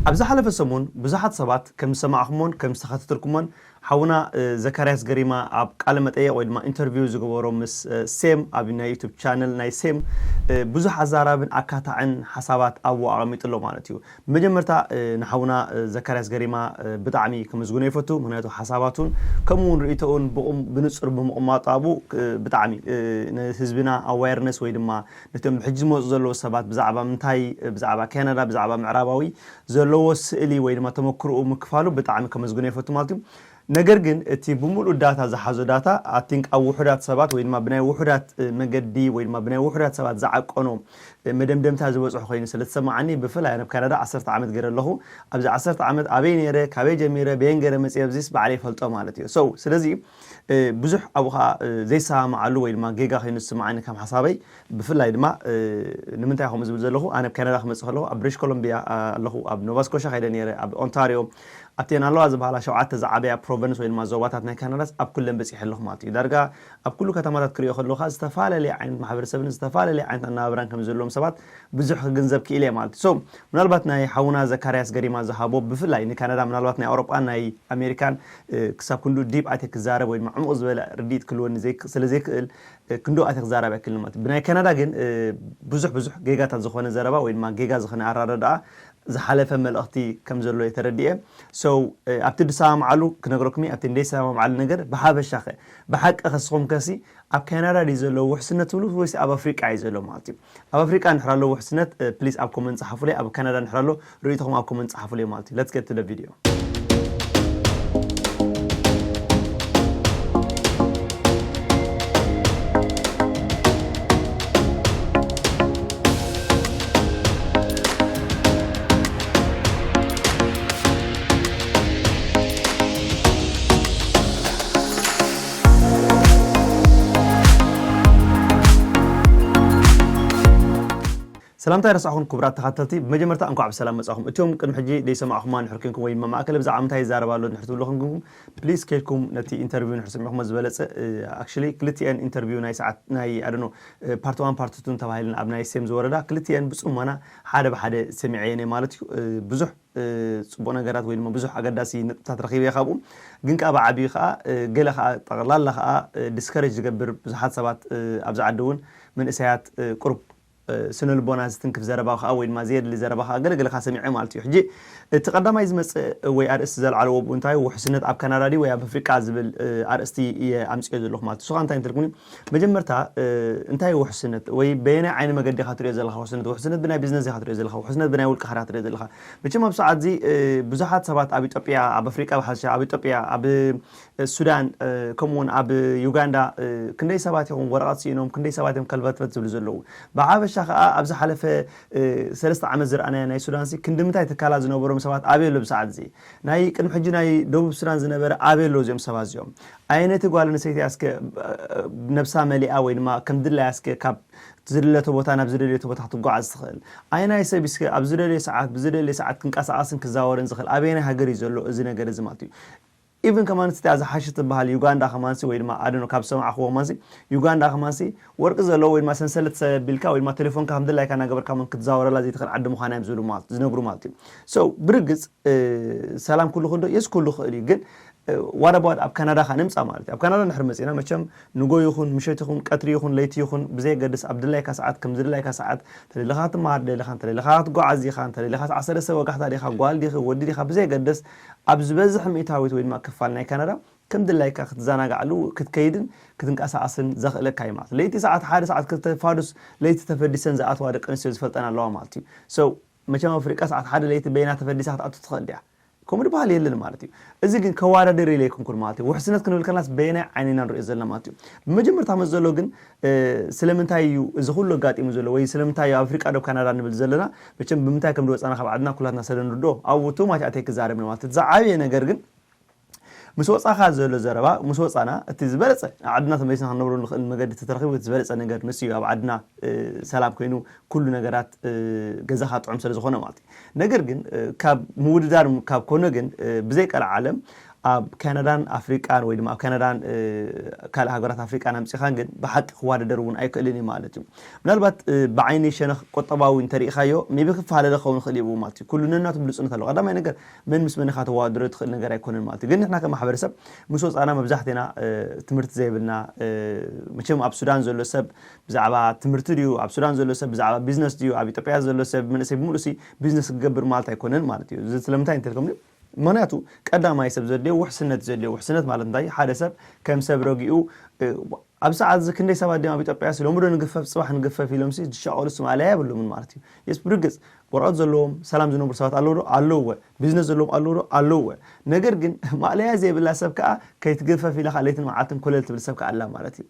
ኣብ ዝሓለፈ ሰሙን ብዙሓት ሰባት ከም ዝሰማዕኹሞን ከም ዝተኸታተልኩሞን ሓውና ዘካርያስ ገሪማ ኣብ ቃለ መጠየቕ ወይ ድማ ኢንተርቪው ዝገበሮ ምስ ሴም ኣብ ናይ ዩቱብ ቻነል ናይ ሴም ብዙሕ ኣዛራብን ኣካታዕን ሓሳባት ኣብኡ ኣቐሚጡ ኣሎ ማለት እዩ። ብመጀመርታ ንሓውና ዘካርያስ ገሪማ ብጣዕሚ ከመስግኖ ይፈቱ። ምክንያቱ ሓሳባቱን ከምኡ እውን ርእይቶኡን ብንፁር ብምቕማጡ ኣብኡ ብጣዕሚ ንህዝብና ኣዋርነስ ወይ ድማ ነቶም ብሕጂ ዝመፁ ዘለዉ ሰባት ብዛዕባ ምንታይ ብዛዕባ ካናዳ ብዛዕባ ምዕራባዊ ዘለዎ ስእሊ ወይ ድማ ተመክርኡ ምክፋሉ ብጣዕሚ ከመስግኖ ይፈቱ ማለት እዩ። ነገር ግን እቲ ብምሉእ ዳታ ዝሓዞ ዳታ ኣቲንክ ኣብ ውሑዳት ሰባት ወይ ድማ ብናይ ውሑዳት መገዲ ወይ ድማ ብናይ ውሑዳት ሰባት ዝዓቀኖ መደምደምታ ዝበፅሑ ኮይኑ ስለ ተሰማዓኒ ብፍላይ ኣነ ኣብ ካናዳ ዓሰርተ ዓመት ገይረ ኣለኹ። ኣብዚ ዓሰርተ ዓመት ኣበይ ነይረ ካበይ ጀሚረ በየን ገይረ መፅየ ኣብዚስ ባዕለ ይፈልጦ ማለት እዩ። So ስለዚ ብዙሕ ኣብኡ ከዓ ዘይሰማማዓሉ ወይ ድማ ጌጋ ኮይኑ ዝስማዓኒ ከም ሓሳበይ ብፍላይ ድማ ንምንታይ ከምኡ ዝብል ዘለኹ ኣነ ኣብ ካናዳ ክመፅእ ከለኹ ኣብ ብሪሽ ኮሎምቢያ ኣለኹ ኣብ ኖቫ ስኮሻ ከይደ ነይረ ኣብ ኦንታሪዮ ኣብተን ኣለዋ ዝበሃላ ሸውዓተ ዝዓበያ ፕሮቨንስ ወይ ድማ ዞባታት ናይ ካናዳስ ኣብ ኩለን በፂሐ ኣለኹ ማለት እዩ። ዳርጋ ኣብ ኩሉ ከተማታት ክሪኦ ከለኻ ዝተፈላለየ ዓይነት ማሕበረሰብን ዝተፈላለየ ዓይነት ኣናባብራን ከም ዘለዎም ሰባት ብዙሕ ክግንዘብ ክኢለ ማለት እዩ። So ምናልባት ናይ ሓውና ዘካርያስ ገሪማ ዝሃቦ ብፍላይ ንካናዳ ምናልባት ናይ ኣውሮጳን ናይ ኣሜሪካን ክሳብ ክንዱ ዲብ ኣትየ ክዛረብ ወይ ድማ ዕሙቕ ዝበለ ርድኢት ክህልወኒ ስለ ዘይክእል ክንዱ ኣትየ ክዛረብ ኣይክእልን ማለት እዩ። ብናይ ካናዳ ግን ብዙሕ ብዙሕ ጌጋታት ዝኾነ ዘረባ ወይ ድማ ጌጋ ዝኾነ ኣራዳድኣ ዝሓለፈ መልእኽቲ ከም ዘሎ እየ ተረዲኤ። So ኣብቲ ድሰማምዓሉ ክነግረኩም እየ ኣብቲ እንደይሰማምዓሉ ነገር ብሓፈሻኸ ብሓቂ ከስኹም ከሲ ኣብ ካናዳ ድዩ ዘሎ ውሕስነት ትብሉ ወይስ ኣብ ኣፍሪቃ እዩ ዘሎ ማለት እዩ? ኣብ ኣፍሪቃ እንድሕር ኣሎ ውሕስነት ፕሊስ ኣብ ኮመንት ጸሓፉለይ፣ ኣብ ካናዳ እንድሕር ኣሎ ርእይቶኹም ኣብ ኮመንት ጸሓፉለይ ማለት እዩ። Let's get to the video። ሰላምታ ይረሳዕኹም ክቡራት ተኸታተልቲ። ብመጀመርታ እንኳዕ ብሰላም መጻኹም። እቲኦም ቅድሚ ሕጂ ዘይሰማዕኹማ እንድሕር ኮንኩም ወይ ድማ ማእከለ ብዛዕባ ምንታይ ይዛረብ ኣሎ እንድሕር ትብሉ ኮንኩም ፕሊስ ከይድኩም ነቲ ኢንተርቪው እንድሕር ሰሚዕኹሞ ዝበለጸ። ኣክቹሊ ክልቲኤን ኢንተርቪው ናይ ሰዓት ናይ ኣደኖ ፓርት ዋን ፓርት ቱን ተባሂለን ኣብ ናይ ሴም ዝወረዳ ክልቲኤን ብጽሞና ሓደ ብሓደ ሰሚዐየን እየ ማለት እዩ። ብዙሕ ጽቡቕ ነገራት ወይ ድማ ብዙሕ ኣገዳሲ ነጥብታት ረኺበ እየ ካብኡ። ግን ከዓ ብዓብዩ ከዓ ገለ ከዓ ጠቕላላ ከዓ ዲስከሬጅ ዝገብር ብዙሓት ሰባት ኣብዚ ዓዲ እውን መንእሰያት ቁሩብ ስነ ልቦና ዝትንክፍ ዘረባ ከዓ ወይ ድማ ዘየድሊ ዘረባ ከዓ ገለገለ ከዓ ሰሚዐ ማለት እዩ። ሕጂ እቲ ቀዳማይ ዝመፅእ ወይ ኣርእስቲ ዘልዓለዎ ብኡ እንታይ ውሕስነት ኣብ ካናዳ ድዩ ወይ ኣብ ኣፍሪቃ ዝብል ኣርእስቲ እየ ኣምፅኦ ዘለኹ ማለት እዩ። ንሱ ከዓ እንታይ እንተልኩኒ መጀመርታ እንታይ ውሕስነት ወይ በየናይ ዓይኒ መገዲ ኢኻ ትሪኦ ዘለኻ ውሕስነት? ውሕስነት ብናይ ቢዝነስ ኢኻ ትሪኦ ዘለኻ? ውሕስነት ብናይ ውልቅኻ ኢኻ ትሪኦ ዘለኻ? መቸም ኣብ ሰዓት እዚ ብዙሓት ሰባት ኣብ ኢትዮጵያ ኣብ ኣፍሪቃ ብሓፈሻ ኣብ ኢትዮጵያ ኣብ ሱዳን ከምኡውን ኣብ ዩጋንዳ ክንደይ ሰባት ኢኹም ወረቐት ስኢኖም ክንደይ ሰባት እዮም ከልበትበት ዝብሉ ዘለዉ። ብሓፈሻ ከዓ ኣብ ዝሓለፈ ሰለስተ ዓመት ዝረኣናዮ ናይ ሱዳን ሲ ክንዲ ምንታይ ትካላት ዝነበሮም ሰባት ኣበይ ኣሎ ብሰዓት እዚ? ናይ ቅድሚ ሕጂ ናይ ደቡብ ሱዳን ዝነበረ ኣበይ ኣሎ እዚኦም ሰባት እዚኦም? ኣየነይቲ ጓል ኣንስተይቲ እያ እስከ ነብሳ መሊኣ ወይ ድማ ከም ድላያ እስከ ካብ ዝድለቶ ቦታ ናብ ዝደለየቶ ቦታ ክትጓዓዝ ትኽእል? ኣየናይ ሰብ እስከ ኣብ ዝደለየ ሰዓት ብዝደለየ ሰዓት ክንቀሳቐስን ክዛወርን ዝኽእል ኣበየናይ ሃገር እዩ ዘሎ እዚ ነገር እዚ ማለት እዩ? ኢቭን ከማን እቲ ዝሓሸ ትበሃል ዩጋንዳ ከማንሲ ወይ ድማ ኣደኖ ካብ ዝሰማዕኽዎ ከማንሲ ዩጋንዳ ከማንሲ ወርቂ ዘለዎ ወይ ድማ ሰንሰለት ሰብ ኣቢልካ ወይ ድማ ቴሌፎንካ ከም ድላይካ እናገበርካ እውን ክትዛወረላ ዘይትኽእል ዓዲ ምዃና እዮም ዝብሉ ማለት ዝነግሩ ማለት እዩ። So ብርግፅ ሰላም ኩሉ ክእል ዶ? የስ ኩሉ ክእል እዩ። ግን what about ኣብ ካናዳ ካ ንምፃእ ማለት እዩ። ኣብ ካናዳ እንድሕር መፂና መቸም ንጎ ይኹን ምሸት ይኹን ቀትሪ ይኹን ለይቲ ይኹን ብዘየገድስ ኣብ ድላይካ ሰዓት ከም ዝድላይካ ሰዓት እንተደለኻ ክትመሃር ደለኻ እንተደለኻ ክትጓዓዝ ኢኻ እንተደለኻ ሰዓት ሰለስተ ወጋሕታ ዲኻ ጓል ዲኺ ወዲ ዲኻ ብዘየገድስ ኣብ ዝበዝሕ ሚእታዊት ወይ ድማ ክፋል ናይ ካናዳ ከም ድላይካ ክትዘናጋዕሉ ክትከይድን ክትንቀሳቐስን ዘኽእለካ እዩ ማለት ለይቲ ሰዓት ሓደ ሰዓት ክተፋዱስ ለይቲ ተፈዲሰን ዝኣትዋ ደቂ ኣንስትዮ ዝፈልጠን ኣለዋ ማለት እዩ። So መቸም ኣፍሪቃ ሰዓት ሓደ ለይቲ በይና ተፈዲሳ ክትኣቱ ትኽእል ድያ? ከምኡ ዝበሃል የለን ማለት እዩ። እዚ ግን ከዋዳድር ኢለ ኣይኮንኩን ማለት እዩ። ውሕስነት ክንብል ከለናስ በየናይ ዓይኒ ኢና ንሪኦ ዘለና ማለት እዩ። ብመጀመርታ መፅ ዘሎ ግን ስለምንታይ እዩ እዚ ኩሉ ኣጋጢሙ ዘሎ ወይ ስለምንታይ እዩ ኣብ ኣፍሪቃ ዶ ካናዳ ንብል ዘለና? መቸም ብምንታይ ከም ዝወፃና ካብ ዓድና ኩላትና ስለ ንርድኦ ኣብኡ ቱ ማች ኣተይ ክዛረብ ማለት እቲ ዝዓበየ ነገር ግን ምስ ወፃኻ ዘሎ ዘረባ ምስ ወፃና እቲ ዝበለፀ ዓድና ተመሊስና ክንነብሮ ንኽእል መገዲ ተተረኺቡ እቲ ዝበለፀ ነገር ንሱ እዩ። ኣብ ዓድና ሰላም ኮይኑ ኩሉ ነገራት ገዛኻ ጥዑም ስለ ዝኾነ ማለት እዩ። ነገር ግን ካብ ምውድዳር ካብ ኮነ ግን ብዘይ ቀልዓለም ኣብ ካናዳን ኣፍሪቃን ወይ ድማ ኣብ ካናዳን ካልእ ሃገራት ኣፍሪቃን ኣምፂኻን ግን ብሓቂ ክዋዳደር እውን ኣይክእልን እዩ ማለት እዩ። ምናልባት ብዓይኒ ሸነኽ ቁጠባዊ እንተሪኢኻዮ ሜቢ ክፈላለ ክኸውን ይኽእል እዩ ማለት እዩ። ኩሉ ነናቱ ብሉፅነት ኣለዎ። ቀዳማይ ነገር መን ምስ መን ኢኻ ተዋድሮ ትኽእል ነገር ኣይኮነን ማለት እዩ። ግን ንሕና ከም ማሕበረሰብ ምስ ወፃና መብዛሕትና ትምህርቲ ዘይብልና፣ መቸም ኣብ ሱዳን ዘሎ ሰብ ብዛዕባ ትምህርቲ ድዩ፣ ኣብ ሱዳን ዘሎ ሰብ ብዛዕባ ቢዝነስ ድዩ፣ ኣብ ኢትዮጵያ ዘሎ ሰብ መንእሰይ ብምሉእ ሲ ቢዝነስ ክገብር ማለት ኣይኮነን ማለት እዩ። እዚ ስለምንታይ እንተልኩም፣ ምክንያቱ ቀዳማይ ሰብ ዘድልዮ ውሕስነት ዘድልዮ። ውሕስነት ማለት እንታይ? ሓደ ሰብ ከም ሰብ ረጊኡ ኣብ ሰዓት እዚ ክንደይ ሰባት ድዮም ኣብ ኢትዮጵያ ሲ ሎሚ ዶ ንግፈፍ ፅባሕ ንግፈፍ ኢሎም ሲ ዝሻቐሉ ሲ ማእለያ የብሎምን ማለት እዩ። የስ ብርግፅ ወረቐት ዘለዎም ሰላም ዝነብሩ ሰባት ኣለዉ ዶ? ኣለውወ። ቢዝነስ ዘለዎም ኣለዉ ዶ? ኣለውወ። ነገር ግን ማእለያ ዘይብላ ሰብ ከዓ ከይትግፈፍ ኢላ ከዓ ለይትን መዓልትን ኮለል ትብል ሰብ ከዓ ኣላ ማለት እዩ።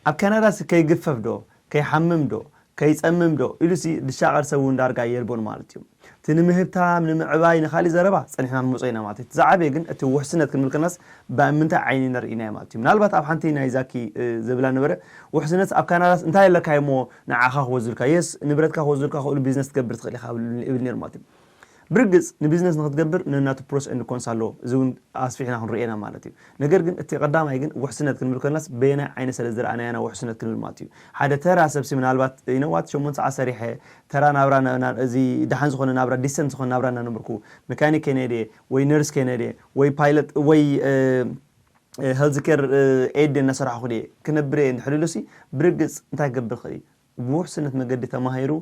ኣብ ካናዳ ሲ ከይግፈፍ ዶ ከይሓምም ዶ ከይፀምም ዶ ኢሉ ሲ ድሻቐር ሰብ እውን ዳርጋ የልቦን ማለት እዩ። እቲ ንምህብታም ንምዕባይ ንካሊእ ዘረባ ፀኒሕና ንመፆ ኢና ማለት እዩ። እቲ ዝዓበየ ግን እቲ ውሕስነት ክንብል ከለናስ ብምንታይ ዓይኒ ነርኢ ኢና ማለት እዩ። ምናልባት ኣብ ሓንቲ ናይ ዛኪ ዝብላ ነበረ ውሕስነት ኣብ ካናዳስ እንታይ ኣለካ እሞ ንዓኻ ክወዙልካ የስ ንብረትካ ክወዙልካ ክእሉ ቢዝነስ ትገብር ትኽእል ኢኻ እብል ነይሩ ማለት እዩ። ብርግፅ ንቢዝነስ ንክትገብር ነናቱ ፕሮስ ኤንድ ኮንስ ኣለዎ። እዚ እውን ኣስፊሕና ክንርእየና ማለት እዩ። ነገር ግን እቲ ቀዳማይ ግን ውሕስነት ክንብል ከለናስ በየናይ ዓይነ ስለ ዝረኣናያና ውሕስነት ክንብል ማለት እዩ። ሓደ ተራ ሰብሲ ምናልባት ይነዋት ሸሞንተ ሰዓት ሰሪሐ ተራ ናብራ እዚ ደሓን ዝኾነ ናብራ ዲሰንት ዝኾነ ናብራ እናነበርኩ መካኒክ ከይነደ ወይ ነርስ ከይነደ ወይ ፓይለት ወይ ሄልዝ ኬር ኤድ እናሰራሕኩ ደ ክነብር እየ እንድሕር ኢሉሲ ብርግፅ እንታይ ክገብር ክእል እዩ? ብውሕስነት መገዲ ተማሂሩ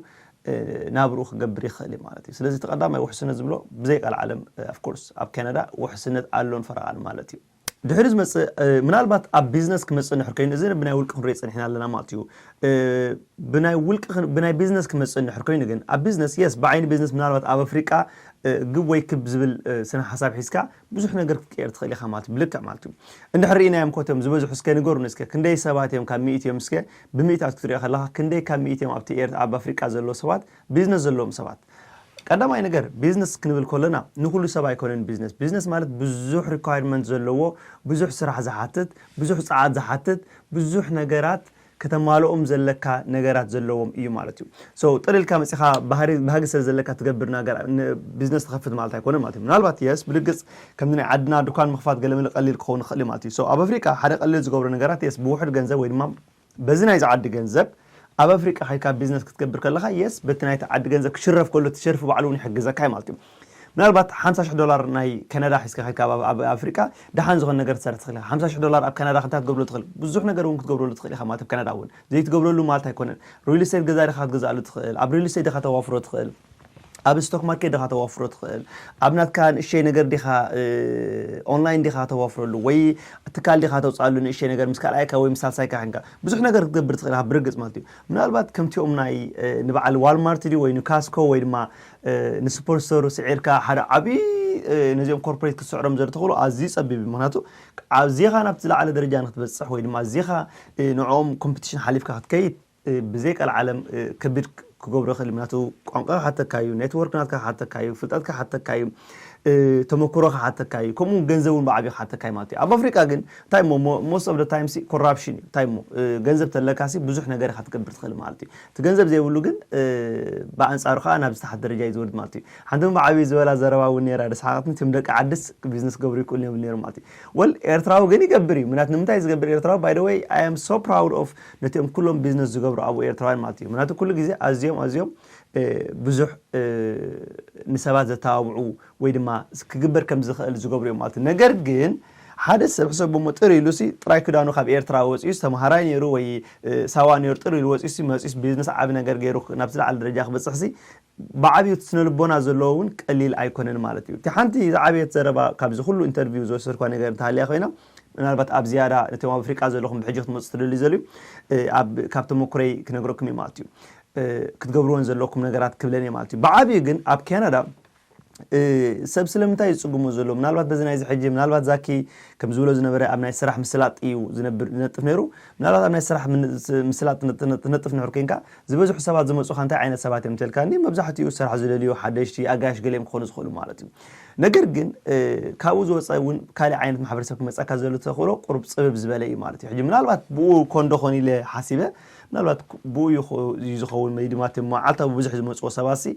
ናብርኡ ክገብር ይኽእል እዩ ማለት እዩ። ስለዚ እቲ ቀዳማይ ውሕስነት ዝብሎ ብዘይ ቃል ዓለም ኦፍኮርስ ኣብ ካናዳ ውሕስነት ኣሎን ፈረቓን ማለት እዩ። ድሕሪ ዝመፅእ ምናልባት ኣብ ቢዝነስ ክመፅእ እንድሕር ኮይኑ እዚ ብናይ ውልቂ ክንሪኦ ፀኒሕና ኣለና ማለት እዩ። ብናይ ውልቂ ብናይ ቢዝነስ ክመፅእ እንድሕር ኮይኑ ግን ኣብ ቢዝነስ የስ ብዓይኒ ቢዝነስ ምናልባት ኣብ ኣፍሪቃ ግብ ወይ ክብ ዝብል ስነ ሓሳብ ሒዝካ ብዙሕ ነገር ክትቀየር ትኽእል ኢኻ ማለት እዩ። ብልክዕ ማለት እዩ። እንድሕር ርኢናዮም ኮ እቶም ዝበዝሑ እስከ ንገሩኒ እስከ ክንደይ ሰባት እዮም ካብ ሚእቲ እዮም እስከ ብሚእታት ክትሪኦ ከለኻ ክንደይ ካብ ሚእቲ እዮም ኣብቲ ኤርት ኣብ ኣፍሪቃ ዘለዉ ሰባት ቢዝነስ ዘለዎም ሰባት? ቀዳማይ ነገር ቢዝነስ ክንብል ከለና ንኩሉ ሰብ ኣይኮነን ቢዝነስ። ቢዝነስ ማለት ብዙሕ ሪኳርመንት ዘለዎ ብዙሕ ስራሕ ዝሓትት ብዙሕ ፀዓት ዝሓትት ብዙሕ ነገራት ከተማልኦም ዘለካ ነገራት ዘለዎም እዩ ማለት እዩ። So ጥልልካ መፂኻ ባህሪ ባህጊ ስለ ዘለካ ትገብር ነገር ቢዝነስ ትኸፍት ማለት ኣይኮነ ማለት እዩ። ምናልባት የስ ብርግፅ ከምዚ ናይ ዓድና ድኳን ምኽፋት ገለመለ ቀሊል ክኸውን ይኽእል ማለት እዩ። So ኣብ ኣፍሪቃ ሓደ ቀሊል ዝገብሮ ነገራት የስ ብውሕድ ገንዘብ ወይ ድማ በዚ ናይዚ ዓዲ ገንዘብ ኣብ ኣፍሪቃ ከይካ ቢዝነስ ክትገብር ከለካ የስ በቲ ናይቲ ዓዲ ገንዘብ ክሽረፍ ከሎ እቲ ሸርፊ ባዕሉ እውን ይሕግዘካ እዩ ማለት እዩ። ምናልባት ሓምሳ ሽሕ ዶላር ናይ ካናዳ ሒዝካ ከይካ ኣብ ኣፍሪቃ ደሓን ዝኾነ ነገር ትሰርሕ ትኽእል። ሓምሳ ሽሕ ዶላር ኣብ ካናዳ ክንታ ክትገብሮ ትኽእል ብዙሕ ነገር እውን ክትገብረሉ ትኽእል ኢኻ ማለት ኣብ ካናዳ እውን ዘይትገብረሉ ማለት ኣይኮነን። ሪል ስቴት ገዛ ዲኻ ክትገዝኣሉ ትኽእል ኣብ ሪል ስቴት ዲኻ ተዋፍሮ ትኽእል ኣብ ስቶክ ማርኬት ዲኻ ተዋፍሮ ትኽእል ኣብ ናትካ ንእሸይ ነገር ዲኻ ኦንላይን ዲኻ ተዋፍረሉ ወይ ትካል ዲኻ ተውፅኣሉ ንእሸይ ነገር ምስ ካልኣይካ ወይ ምስ ሳልሳይካ ኮንካ ብዙሕ ነገር ክትገብር ትኽእል ኢኻ ብርግፅ ማለት እዩ። ምናልባት ከምቲኦም ናይ ንበዓል ዋልማርት ድዩ ወይ ንካስኮ ወይ ድማ ንስፖርት ስቶር ስዒርካ ሓደ ዓብዪ ነዚኦም ኮርፖሬት ክትስዕሮም ዘርተኽእሉ ኣዝዩ ፀቢብ እዩ። ምክንያቱ ኣዚኻ ናብቲ ዝለዓለ ደረጃ ንክትበፅሕ ወይ ድማ ኣዚኻ ንዕኦም ኮምፒቲሽን ሓሊፍካ ክትከይድ ብዘይ ቀልዓለም ከቢድ ክገብሮ ይኽእል። ምክንያቱ ቋንቋ ክሓተካ እዩ፣ ኔትወርክ ናትካ ክሓተካ እዩ፣ ፍልጠት ክሓተካ እዩ፣ ተመክሮ ክሓተካ እዩ፣ ከምኡ እውን ገንዘብ እውን ብዓብዩ ክሓተካ እዩ ማለት እዩ። ኣብ ኣፍሪቃ ግን እንታይ ሞ most of the time ሲ ኮራፕሽን እዩ። እንታይ ሞ ገንዘብ ተለካ ሲ ብዙሕ ነገር ኢኻ ትገብር ትኽእል ማለት እዩ። እቲ ገንዘብ ዘይብሉ ግን ብኣንፃሩ ከዓ ናብ ዝተሓት ደረጃ እዩ ዝወርድ ማለት እዩ። ሓንቲ ብዓብዩ ዝበላ ዘረባ እውን ነራ ደስሓቀትኒ እቲም ደቂ ዓድስ ቢዝነስ ክገብሩ ይክእሉ እዮም ነሩ ማለት እዩ። ወል ኤርትራዊ ግን ይገብር እዩ ምናት ንምንታይ ዝገብር ኤርትራዊ by the way I am so proud of ነቲኦም ኩሎም ቢዝነስ ዝገብሩ ኣብኡ ኤርትራውያን ማለት እዩ። ምክንያቱ ኩሉ ግዜ ኣዝዮም ኣዝዮም ብዙሕ ንሰባት ዘተባብዑ ወይ ድማ ክግበር ከም ዝኽእል ዝገብሩ እዮም ማለት እዩ። ነገር ግን ሓደ ሰብ ሕሰብ ብሞ ጥር ኢሉ ሲ ጥራይ ክዳኑ ካብ ኤርትራ ወፂኡ ተምሃራይ ነይሩ ወይ ሳዋ ነይሩ ጥር ኢሉ ወፂኡ ሲ መፂኡስ ቢዝነስ ዓብ ነገር ገይሩ ናብ ዝለዓለ ደረጃ ክበፅሕ ሲ ብዓብዩ እቲ ስነ ልቦና ዘለዎ እውን ቀሊል ኣይኮነን ማለት እዩ። እቲ ሓንቲ ዝዓበየት ዘረባ ካብዚ ኩሉ ኢንተርቪው ዝወሰድኳ ነገር እንተሃልያ ኮይና ምናልባት ኣብ ዝያዳ ነቶም ኣብ ኣፍሪቃ ዘለኹም ብሕጂ ክትመፁ ትደልዩ ዘልዩ ካብ ተመኩረይ ክነግረኩም እዩ ማለት እዩ። ክትገብርዎን ዘለኩም ነገራት ክብለን እየ ማለት እዩ። ብዓብዩ ግን ኣብ ካናዳ ሰብ ስለምንታይ ዝፅግሞ ዘሎ ምናልባት በዚ ናይዚ ሕጂ ምናልባት ዛኪ ከም ዝብሎ ዝነበረ ኣብ ናይ ስራሕ ምስላጥ እዩ ዝነጥፍ ነይሩ። ምናልባት ኣብ ናይ ስራሕ ምስላጥ ትነጥፍ ንሕር ኮንካ ዝበዝሑ ሰባት ዝመፁኻ እንታይ ዓይነት ሰባት እዮም ተልካኒ መብዛሕትኡ ስራሕ ዝደልዩ ሓደሽቲ ኣጋያሽ ገሊኦም ክኾኑ ዝኽእሉ ማለት እዩ። ነገር ግን ካብኡ ዝወፀ እውን ካሊእ ዓይነት ማሕበረሰብ ክመፀካ ዘሎ ተኽእሎ ቁሩብ ፅብብ ዝበለ እዩ ማለት እዩ። ሕጂ ምናልባት ብኡ ኮንዶ ኾን ኢለ ሓሲበ ምናልባት ብኡ እዩ ዝኸውን ወይ ድማ መዓልታዊ ብዙሕ ዝመፅዎ ሰባት ሲ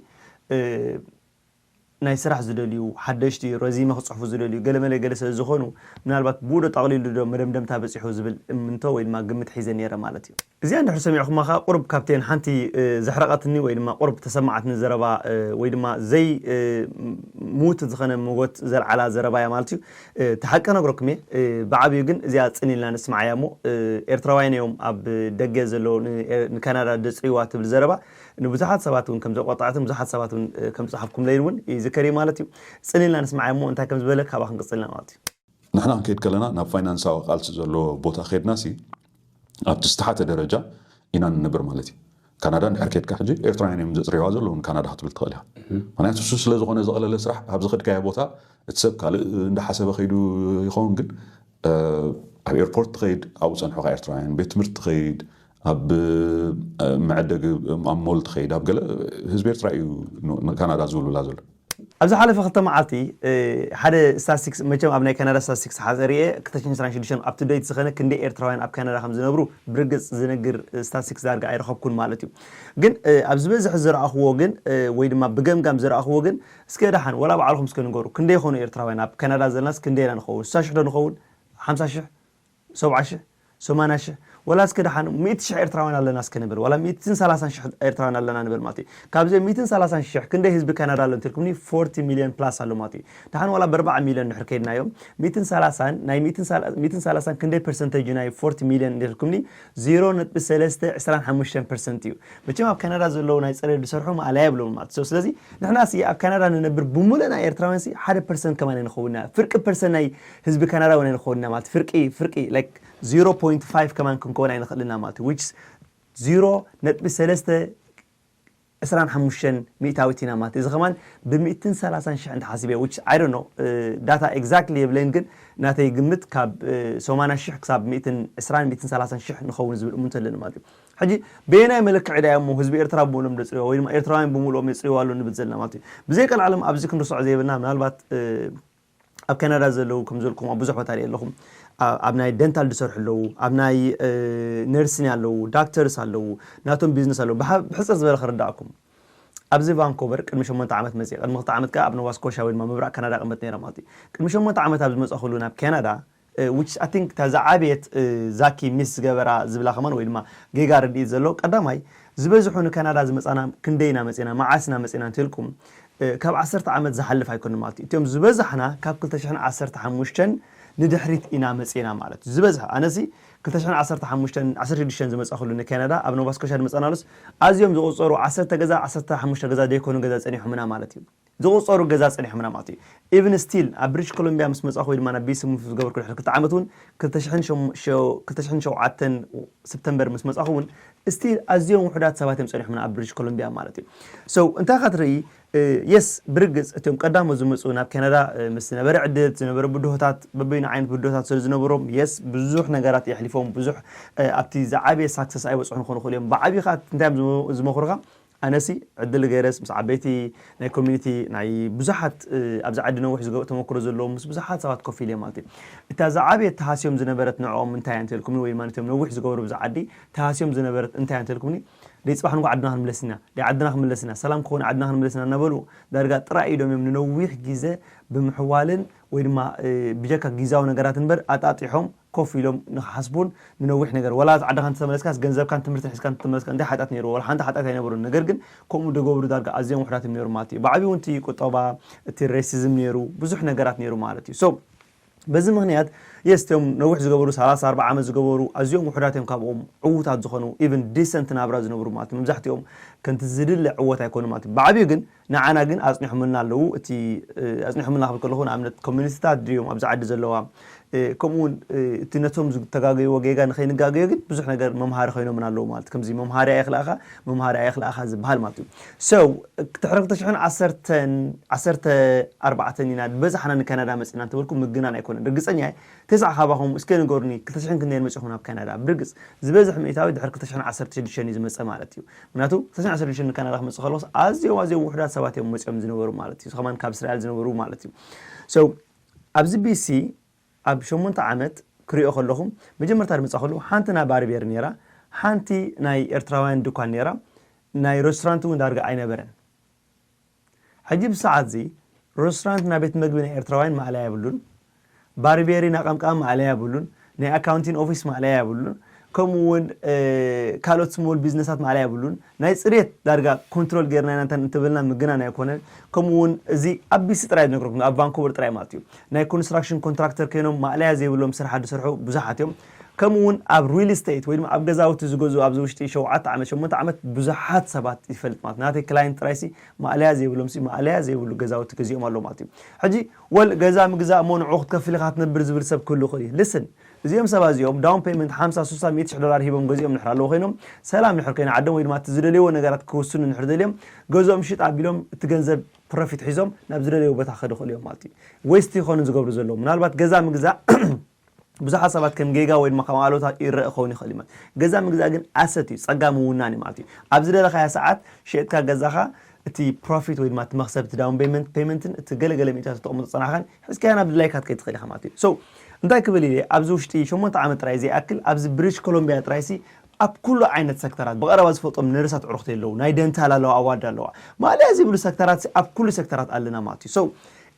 ናይ ስራሕ ዝደልዩ ሓደሽቲ ረዚመ ክፅሕፉ ዝደልዩ ገለመለ ገለ ስለ ዝኾኑ ምናልባት ብኡ ዶ ጠቕሊሉ ዶ መደምደምታ በፂሑ ዝብል እምንቶ ወይ ድማ ግምት ሒዘ ነይረ ማለት እዩ። እዚኣ እንድሕር ሰሚዕኹማ ከዓ ቁሩብ ካብተን ሓንቲ ዘሕረቐትኒ ወይ ድማ ቁሩብ ተሰማዓትኒ ዘረባ ወይ ድማ ዘይ ምውት ዝኾነ መጎት ዘልዓላ ዘረባ እያ ማለት እዩ። እቲ ሓቂ ነግረኩም እየ። ብዓብዩ ግን እዚኣ ፅን ኢልና ንስማዓያ እሞ ኤርትራውያን እዮም ኣብ ደገ ዘለዉ ንካናዳ ደፅይዋ ትብል ዘረባ ንብዙሓት ሰባት እውን ከም ዘቆጣዕትን ብዙሓት ሰባት እውን ከም ዝፀሓፍኩምለይን እውን ይዝከር እዩ ማለት እዩ። ፅን ኢልና ንስማዓያ እሞ እንታይ ከም ዝበለ ካባኽ ክንቅፅልና ማለት እዩ። ንሕና ክንከይድ ከለና ናብ ፋይናንሳዊ ቃልሲ ዘለዎ ቦታ ከድና ሲ ኣብቲ ዝተሓተ ደረጃ ኢና ንነብር ማለት እዩ። ካናዳ እንድሕር ከድካ ሕጂ ኤርትራውያን እዮም ዘፅርይዋ ዘለዉ ንካናዳ ክትብል ትኽእል ኢኻ። ምክንያቱ እሱ ስለ ዝኾነ ዘቐለለ ስራሕ ኣብዚ ከድካዮ ቦታ እቲ ሰብ ካልእ እንዳሓሰበ ከይዱ ይኸውን ግን ኣብ ኤርፖርት ትኸይድ ኣብኡ ፀንሑካ ኤርትራውያን ቤት ትምህርቲ ትኸይድ ኣብ መዐደጊ ኣብ ሞል ትኸይድ ኣብ ገለ ህዝቢ ኤርትራ እዩ ካናዳ ዝውልብላ ዘሎ። ኣብ ዝሓለፈ ክልተ መዓልቲ ሓደ ስታስቲክስ መቸም ኣብ ናይ ካናዳ ስታስቲክስ ሓዘሪኤ ክልተ ሽሕን ዕስራን ሽዱሽተን up to date ዝኾነ ክንደይ ኤርትራውያን ኣብ ካናዳ ከም ዝነብሩ ብርግፅ ዝነግር ስታስቲክስ ዳርጋ ኣይረኸብኩን ማለት እዩ። ግን ኣብ ዝበዝሕ ዝረኣኽዎ ግን ወይ ድማ ብገምጋም ዝረኣኽዎ ግን እስከ ደሓን ወላ ባዕልኹም እስከ ንገሩ ክንደይ ይኾኑ ኤርትራውያን ኣብ ካናዳ ዘለናስ ክንደይ ኢና ንኸውን ስሳ ሽሕ ዶ ንኸውን ሓምሳ ሽሕ ሰብዓ ሽሕ ሰማንያ ሽሕ ወላ እስከ ደሓን ሚእቲ ሽሕ ኤርትራውያን ኣለና እስከ ንበል ዋላ ሚእትን ሰላሳን ሽሕ ኤርትራውያን ኣለና ንበል ማለት እዩ። ካብዚኦም ሚእትን ሰላሳን ሽሕ ክንደይ ህዝቢ ካናዳ ኣሎ እንተልኩምኒ ፎርቲ ሚልዮን ፕላስ ኣሎ ማለት እዩ። ደሓን ዋላ ብኣርባዓ ሚልዮን ድሕር ከይድናዮም ሚእትን ሰላሳን ናይ ሚእትን ሰላሳን ክንደይ ፐርሰንተጅ ናይ ፎርቲ ሚልዮን እንተልኩምኒ ዜሮ ነጥቢ ሰለስተ ዕስራን ሓሙሽተን ፐርሰንት እዩ። መቸም ኣብ ካናዳ ዘለዉ ናይ ፅሬት ዝሰርሑ ማእለያ የብሎም ማለት እዩ። ስለዚ ንሕና ሲ ኣብ ካናዳ ንነብር ብምሉእና ኤርትራውያን ሲ ሓደ ፐርሰንት ከማን ኣይንኸውንና ፍርቂ ፐርሰንት ናይ ህዝቢ ካናዳ እውን ኣይንኸውንና ማለት ፍርቂ ፍርቂ like ዜሮ ፖይንት ፋይቭ ከማን ክንከውን ኣይንኽእልና ማለት እዩ። which ዜሮ ነጥቢ ሰለስተ ዕስራን ሓሙሽተን ሚእታዊት ኢና ማለት እዚ ከማን ብሚእትን ሰላሳን ሽሕ እንተሓሲበ which I don't know data exactly የብለይን ግን ናተይ ግምት ካብ ሰማንያ ሽሕ ክሳብ ሚእትን ዕስራን ሚእትን ሰላሳን ሽሕ ንኸውን ዝብል እሙንቶ ኣለኒ ማለት እዩ። ሕጂ በየናይ መለክዒ ዳዮ እሞ ህዝቢ ኤርትራ ብምሉኦም ደፅርዮ ወይ ድማ ኤርትራውያን ብምሉኦም የፅርዮ ኣሎ ንብል ዘለና ማለት እዩ። ብዘይ ቀልዓለም ኣብዚ ክንርስዖ ዘይብልና ምናልባት ኣብ ካናዳ ዘለዉ ከም ዘልኩም ኣብ ብዙሕ ቦታ ሪእ ኣለኹም። ኣብ ናይ ደንታል ዝሰርሑ ኣለዉ፣ ኣብ ናይ ነርሲን ኣለዉ፣ ዳክተርስ ኣለዉ፣ ናቶም ቢዝነስ ኣለዉ። ብሕፅር ዝበለ ክርዳእኩም ኣብዚ ቫንኮቨር ቅድሚ ሸሞንተ ዓመት መፅእ ቅድሚ ክልተ ዓመት ከዓ ኣብ ኖቫ ስኮሻ ወይ ድማ ምብራቅ ካናዳ ቅመጥ ነይረ ማለት እዩ። ቅድሚ ሸሞንተ ዓመት ኣብ ዝመፀኹሉ ናብ ካናዳ which I think እታ ዝዓበየት ዛኪ ሚስ ዝገበራ ዝብላ ከማን ወይ ድማ ጌጋ ርድኢት ዘሎ ቀዳማይ ዝበዝሑ ንካናዳ ዝመፃና ክንደይ ኢና መፅና መዓስ ኢና መፅና እንተልኩም ካብ ዓሰርተ ዓመት ዝሓልፍ ኣይኮነ ማለት እዩ። እቲኦም ዝበዛሕና ካብ ክልተ ሽሕን ዓሰርተ ሓሙሽተን ንድሕሪት ኢና መፅና ማለት እዩ። ዝበዝሐ ኣነሲ ክልተ ሽሕን ዓሰርተ ሓሙሽተን ዓሰርተ ሽዱሽተን ዝመፃኹሉ ንካናዳ ኣብ ኖቫ ስኮሻ ዝመፃናሉስ ኣዝዮም ዝቁፀሩ ዓሰርተ ገዛ ዓሰርተ ሓሙሽተ ገዛ ዘይኮኑ ገዛ ፀኒሖምና ማለት እዩ። ዝቁፀሩ ገዛ ፀኒሖምና ማለት እዩ። Even still ኣብ ብሪትሽ ኮሎምቢያ ምስ መፃኹ ወይ ድማ ናብ ቤት ስሙፍ ዝገበርኩ ድሕሪ ክልተ ዓመት እውን ክልተ ሽሕን ሸውዓተን ሰፕተምበር ምስ መፃኹ እውን still ኣዝዮም ውሑዳት ሰባት እዮም ፀኒሖምና ኣብ ብሪትሽ ኮሎምቢያ ማለት እዩ። So እንታይ ኢኻ ትርኢ yes ብርግፅ እቶም ቀዳሞት ዝመፁ ናብ ካናዳ ምስ ዝነበረ ዕድት ዝነበረ ብድሆታት በበይኑ ዓይነት ብድሆታት ስለ ዝነበሮም yes ብዙሕ ነገራት የሕሊፎም ብዙሕ ኣብቲ ዝዓበየ ሳክሰስ ኣይበፅሑን ክኾኑ ይኽእሉ እዮም። ብዓብዩ ከዓ እንታይ እዮም ዝመ- ዝመኽሩኻ ኣነሲ ዕድል ገይረስ ምስ ዓበይቲ ናይ ኮሚኒቲ ናይ ብዙሓት ኣብዚ ዓዲ ነዊሕ ዝገ- ተመክሮ ዘለዎም ምስ ብዙሓት ሰባት ኮፍ ኢለ ማለት እዩ። እታ ዝዓበየት ተሃስዮም ዝነበረት ንዕኦም እንታይ እያ እንተልኩምኒ ወይ ድማ ነቶም ነዊሕ ዝገበሩ ብዛ ዓዲ ተሃስዮም ዝነበረት እንታይ እያ እንተልኩምኒ ደይ ፅባሕ ንጎ ዓድና ክንምለስ ኢና ደይ ዓድና ክንምለስ ኢና ሰላም ክኾነ ዓድና ክንምለስ ኢና እናበሉ ዳርጋ ጥራይ ኢዶም እዮም ንነዊሕ ግዜ ብምሕዋልን ወይ ድማ ብጀካ ግዛዊ ነገራት እምበር ኣጣጢሖም ኮፍ ኢሎም ንክሓስቡን ንነዊሕ ነገር ወላ ዓድኻ እንተተመለስካስ ገንዘብካን ትምህርትን ሒዝካ እንተተመለስካ እንታይ ሓጢኣት ነይርዎ? ወላ ሓንቲ ሓጢኣት ኣይነበሩን። ነገር ግን ከምኡ ደገብሩ ዳርጋ ኣዝዮም ውሕዳት እዮም ነይሩ ማለት እዩ። ብዓብዩ እውን እቲ ቁጠባ እቲ ሬሲዝም ነይሩ ብዙሕ ነገራት ነይሩ ማለት እዩ። So በዚ ምክንያት የስ እቶም ነዊሕ ዝገበሩ ሰላሳ ኣርባዓ ዓመት ዝገበሩ ኣዝዮም ውሕዳት እዮም ካብኦም ዕዉታት ዝኾኑ even ዲሰንት ናብራ ዝነብሩ ማለት እዩ። መብዛሕትኦም ከምቲ ዝድለ ዕወት ኣይኮኑ ማለት እዩ። ብዓብዩ ግን ንዓና ግን ኣፅኒሖምልና ኣለዉ። እቲ ኣፅኒሖምልና ክብል ከለኹ ንኣብነት ኮሚኒቲታት ድዮም ኣብዚ ዓዲ ዘለዋ ከምኡ እውን እቲ ነቶም ዝተጋገይዎ ጌጋ ንኸይንጋገዮ ግን ብዙሕ ነገር መምሃሪ ኮይኖምና ኣለዉ ማለት ከምዚ መምሃሪ ኣየኽልኣኻ መምሃሪ ኣየኽልኣኻ ዝበሃል ማለት እዩ። So ድሕሪ ክልተ ሽሕን ዓሰርተን ዓሰርተ ኣርባዕተን ኢና ዝበዛሕና ንካናዳ መፂና እንተበልኩ ምግናን ኣይኮነን። ርግፀኛ እየ ተስዓ ካባኹም እስከ ንገሩኒ ክልተ ሽሕን ክንደየን መፂኹም ናብ ካናዳ? ብርግፅ ዝበዝሕ ሚእታዊ ድሕሪ ክልተ ሽሕን ዓሰርተ ሽዱሽተን እዩ ዝመፀ ማለት እዩ። ምክንያቱ ክልተ ሽሕን ዓሰርተ ሽዱሽተን ንካናዳ ክመፅእ ከለኩስ ኣዝዮም ኣዝዮም ውሑዳት ሰባት እዮም መፂኦም ዝነበሩ ማለት እዩ። ከማን ካብ እስራኤል ዝነበሩ ማለት እዩ። So ኣብዚ ቢሲ ኣብ ሸሞንተ ዓመት ክሪኦ ከለኹ መጀመርታ ዝመፃ ከለኹ ሓንቲ ናይ ባርቤር ነይራ፣ ሓንቲ ናይ ኤርትራውያን ድኳን ነይራ፣ ናይ ሬስቶራንት እውን ዳርጋ ኣይነበረን። ሕጂ ብሰዓት እዚ ሬስቶራንት እና ቤት መግቢ ናይ ኤርትራውያን ማእለያ የብሉን። ባርቤሪ እና ቀምቃም ማእለያ የብሉን። ናይ ኣካውንቲንግ ኦፊስ ማእለያ የብሉን። ከምኡ እውን ካልኦት ስሞል ቢዝነሳት ማእለያ የብሉን። ናይ ፅሬት ዳርጋ ኮንትሮል ጌርና ኢና እንተን እንትብልና ምግናን ኣይኮነን። ከምኡ እውን እዚ ኣብ ቢሲ ጥራይ ዝነግረኩም ኣብ ቫንኮቨር ጥራይ ማለት እዩ። ናይ ኮንስትራክሽን ኮንትራክተር ኮይኖም ማእለያ ዘይብሎም ስራሕ ዝሰርሑ ብዙሓት እዮም። ከምኡ እውን ኣብ ሪል ስቴት ወይ ድማ ኣብ ገዛውቲ ዝገዝኡ ኣብዚ ውሽጢ ሸውዓተ ዓመት ሸሞንተ ዓመት ብዙሓት ሰባት ይፈልጥ ማለት ናተይ ክላይንት ጥራይሲ ማእለያ ዘይብሎም ሲ ማእለያ ዘይብሉ ገዛውቲ ገዚኦም ኣለዉ ማለት እዩ። ሕጂ ወል ገዛ ምግዛእ እሞ ንዑ ክትከፍል ኢኻ ትነብር ዝብል ሰብ ክህሉ ይኽእል እዩ። ልስን እዚኦም ሰባት እዚኦም ዳውን ፔመንት ሓምሳ ሱሳ ሚእቲ ሽሕ ዶላር ሂቦም ገዚኦም ንሕር ኣለዉ ኮይኖም ሰላም ንሕር ኮይና ዓዶም ወይ ድማ እቲ ዝደልይዎ ነገራት ክውስኑ ንሕር ደልዮም ገዝኦም ሽጥ ኣቢሎም እቲ ገንዘብ ፕሮፊት ሒዞም ናብ ዝደልይዎ ቦታ ክኸዱ ይኽእሉ እዮም ማለት እዩ። ዌስት ይኾኑ ዝገብሩ ዘለዉ ምናልባት ገዛ ምግዛእ ብዙሓት ሰባት ከም ጌጋ ወይ ድማ ከም ኣሉታ ይረአ ክኸውን ይኽእል እዩ ማለት ገዛ ምግዛእ ግን ኣሰት እዩ ጸጋ ምውናን እዩ ማለት እዩ። ኣብ ዝደለኻያ ሰዓት ሸጥካ ገዛኻ እቲ ፕሮፊት ወይ ድማ እቲ መክሰብ እቲ ዳውን ፔመንት ፔመንትን እቲ ገለገለ ሚእታት ተጠቕሙ ተጸናሕኻን ሕዝካያ ናብ ድላይካ ክትከይድ ትኽእል ኢኻ ማለት እዩ። So እንታይ ክብል ኢለ ኣብዚ ውሽጢ ሸሞንተ ዓመት ጥራይ ዘይኣክል ኣብዚ ብሪቲሽ ኮሎምቢያ ጥራይሲ ኣብ ኩሉ ዓይነት ሴክተራት ብቐረባ ዝፈልጦም ነርሳት ዕሩኽቲ ኣለዉ ናይ ደንታል ኣለዋ ኣዋርድ ኣለዋ ማእለያ ዝብሉ ሴክተራት ኣብ ኩሉ ሴክተራት ኣለና ማለት እዩ። So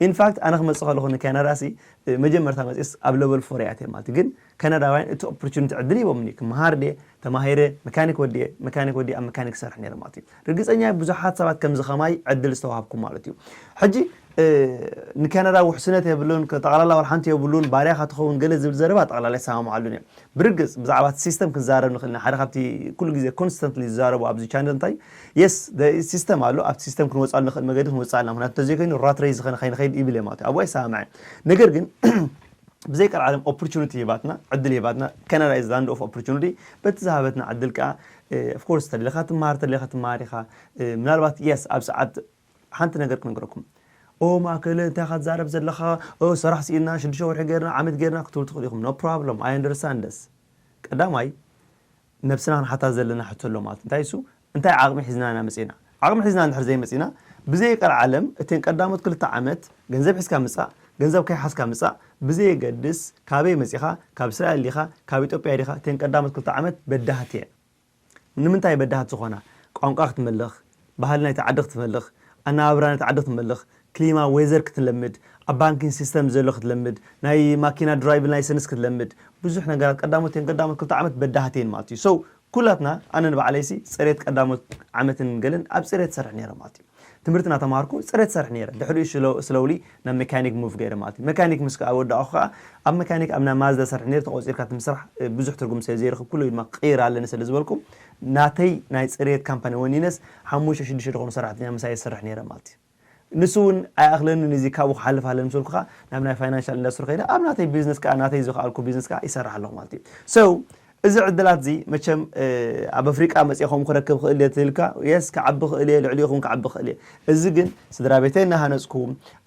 ኢንፋክት ኣነ ክመፅእ ከለኹ ንካናዳ ሲ መጀመርታ መፅስ ኣብ ለቨል ፎር እያ ማለት እዩ። ግን ካናዳውያን እቲ ኦፖርቹኒቲ ዕድል ሂቦምኒ ክመሃር ድየ ተማሂረ መካኒክ ወዲየ መካኒክ ወዲየ ኣብ መካኒክ ሰርሕ ነይረ ማለት እዩ። ርግፀኛ ብዙሓት ሰባት ከምዚ ከማይ ዕድል ዝተዋሃብኩም ማለት እዩ። ሕጂ ንካናዳ ውሕስነት የብሉን ጠቕላላ ወላ ሓንቲ የብሉን ባርያ ካትኸውን ገለ ዝብል ዘረባ ጠቕላላ ይሰማምዓሉን እዮም። ብርግፅ ብዛዕባ እቲ ሲስተም ክንዛረብ ንኽእል ኢና ሓደ ካብቲ ኩሉ ግዜ ኮንስተንትሊ ዝዛረቡ ኣብዚ ቻነል እንታይ የስ ሲስተም ኣሎ ኣብቲ ሲስተም ክንወፅኣሉ ንኽእል መገዲ ክንወፅእ ኣለና ምክንያቱ እንተዘይኮይኑ ራት ሬስ ዝኸነ ከይንኸይድ ይብል እየ ማለት እዩ ኣብኡ ኣይሰማምዐን። ነገር ግን ብዘይ ቀልዓለም ኦፖርቹኒቲ ሂባትና ዕድል ሂባትና ካናዳ is land of opportunity በቲ ዝሃበትና ዕድል ከዓ ኦፍኮርስ ተደለኻ ትመሃር ተደለኻ ትመሃር ኢኻ ምናልባት የስ ኣብ ሰዓት ሓንቲ ነገር ክነግረኩም ኦ ማእከለ እንታይ ኢኻ ትዛረብ ዘለኻ ኦ ሰራሕ ስኢልና ሽዱሽተ ወርሒ ገይርና ዓመት ገይርና ክትብሉ ትኽእሉ ኢኹም no problem I understand this ቀዳማይ ነብስና ክንሓታ ዘለና ሕቶ ኣሎ ማለት እንታይ እሱ እንታይ ዓቕሚ ሒዝና ኢና መፂና ዓቕሚ ሒዝና እንድሕር ዘይመፂና ብዘይ ቀልዓለም እተን ቀዳሞት ክልተ ዓመት ገንዘብ ሒዝካ ምፃእ ገንዘብ ከይሓዝካ ምፃእ ብዘየገድስ ካበይ መፂኻ ካብ እስራኤል ዲኻ ካብ ኢትዮጵያ ዲኻ እተን ቀዳሞት ክልተ ዓመት በዳህቲ እየን ንምንታይ በዳህቲ ዝኾና ቋንቋ ክትመልኽ ባህሊ ናይቲ ዓዲ ክትመልኽ ኣነባብራ ናይቲ ዓዲ ክትመልኽ ክሊማ ዌዘር ክትለምድ ኣብ ባንኪንግ ሲስተም ዘሎ ክትለምድ ናይ ማኪና ድራይቭ ላይሰንስ ክትለምድ ብዙሕ ነገራት ቀዳሞት እየን ቀዳሞት ክልተ ዓመት በዳህቲ እየን ማለት እዩ so ኩላትና ኣነ ንባዕለይሲ ፅሬት ቀዳሞት ዓመትን ገለን ኣብ ፅሬት ሰርሕ ነይረ ማለት እዩ ትምህርቲ እናተማሃርኩ ፅሬት ሰርሕ ነይረ ድሕሪኡ ስለውሊ ናብ ሜካኒክ ሙቭ ገይረ ማለት እዩ መካኒክ ምስ ከኣ ወዳእኹ ከኣ ኣብ መካኒክ ኣብ ናይ ማዝዳ ሰርሕ ነይረ ተቆፂርካ እቲ ምስራሕ ብዙሕ ትርጉም ስለ ዘይረኽብ ኩሉ ድማ ቅይር ኣለኒ ስለ ዝበልኩ ናተይ ናይ ፅሬት ካምፓኒ ወኒነስ ሓሙሽተ ሽዱሽተ ዝኾኑ ሰራሕተኛ ምሳይ ሰርሕ ነይረ ማለት እዩ ንሱ እውን ኣይኣኽለንን እዚ ካብኡ ክሓልፍ ኣለኒ ምስ በልኩ ከኣ ናብ ናይ ፋይናንሻል ኢንዳስትሪ ከይደ ኣብ ናተይ ቢዝነስ ከኣ ናተይ ዝኸኣልኩ ቢዝነስ ከኣ ይሰርሕ ኣለኹ ማለት እዩ so እዚ ዕድላት እዚ መቸም ኣብ ኣፍሪቃ መፅኤ ከም ክረክብ ክእል እየ ትልካ የስ ክዓቢ ክእል እየ ልዕሊኡ ክዓቢ ክእል እየ እዚ ግን ስድራ ቤተይ እናሃነፅኩ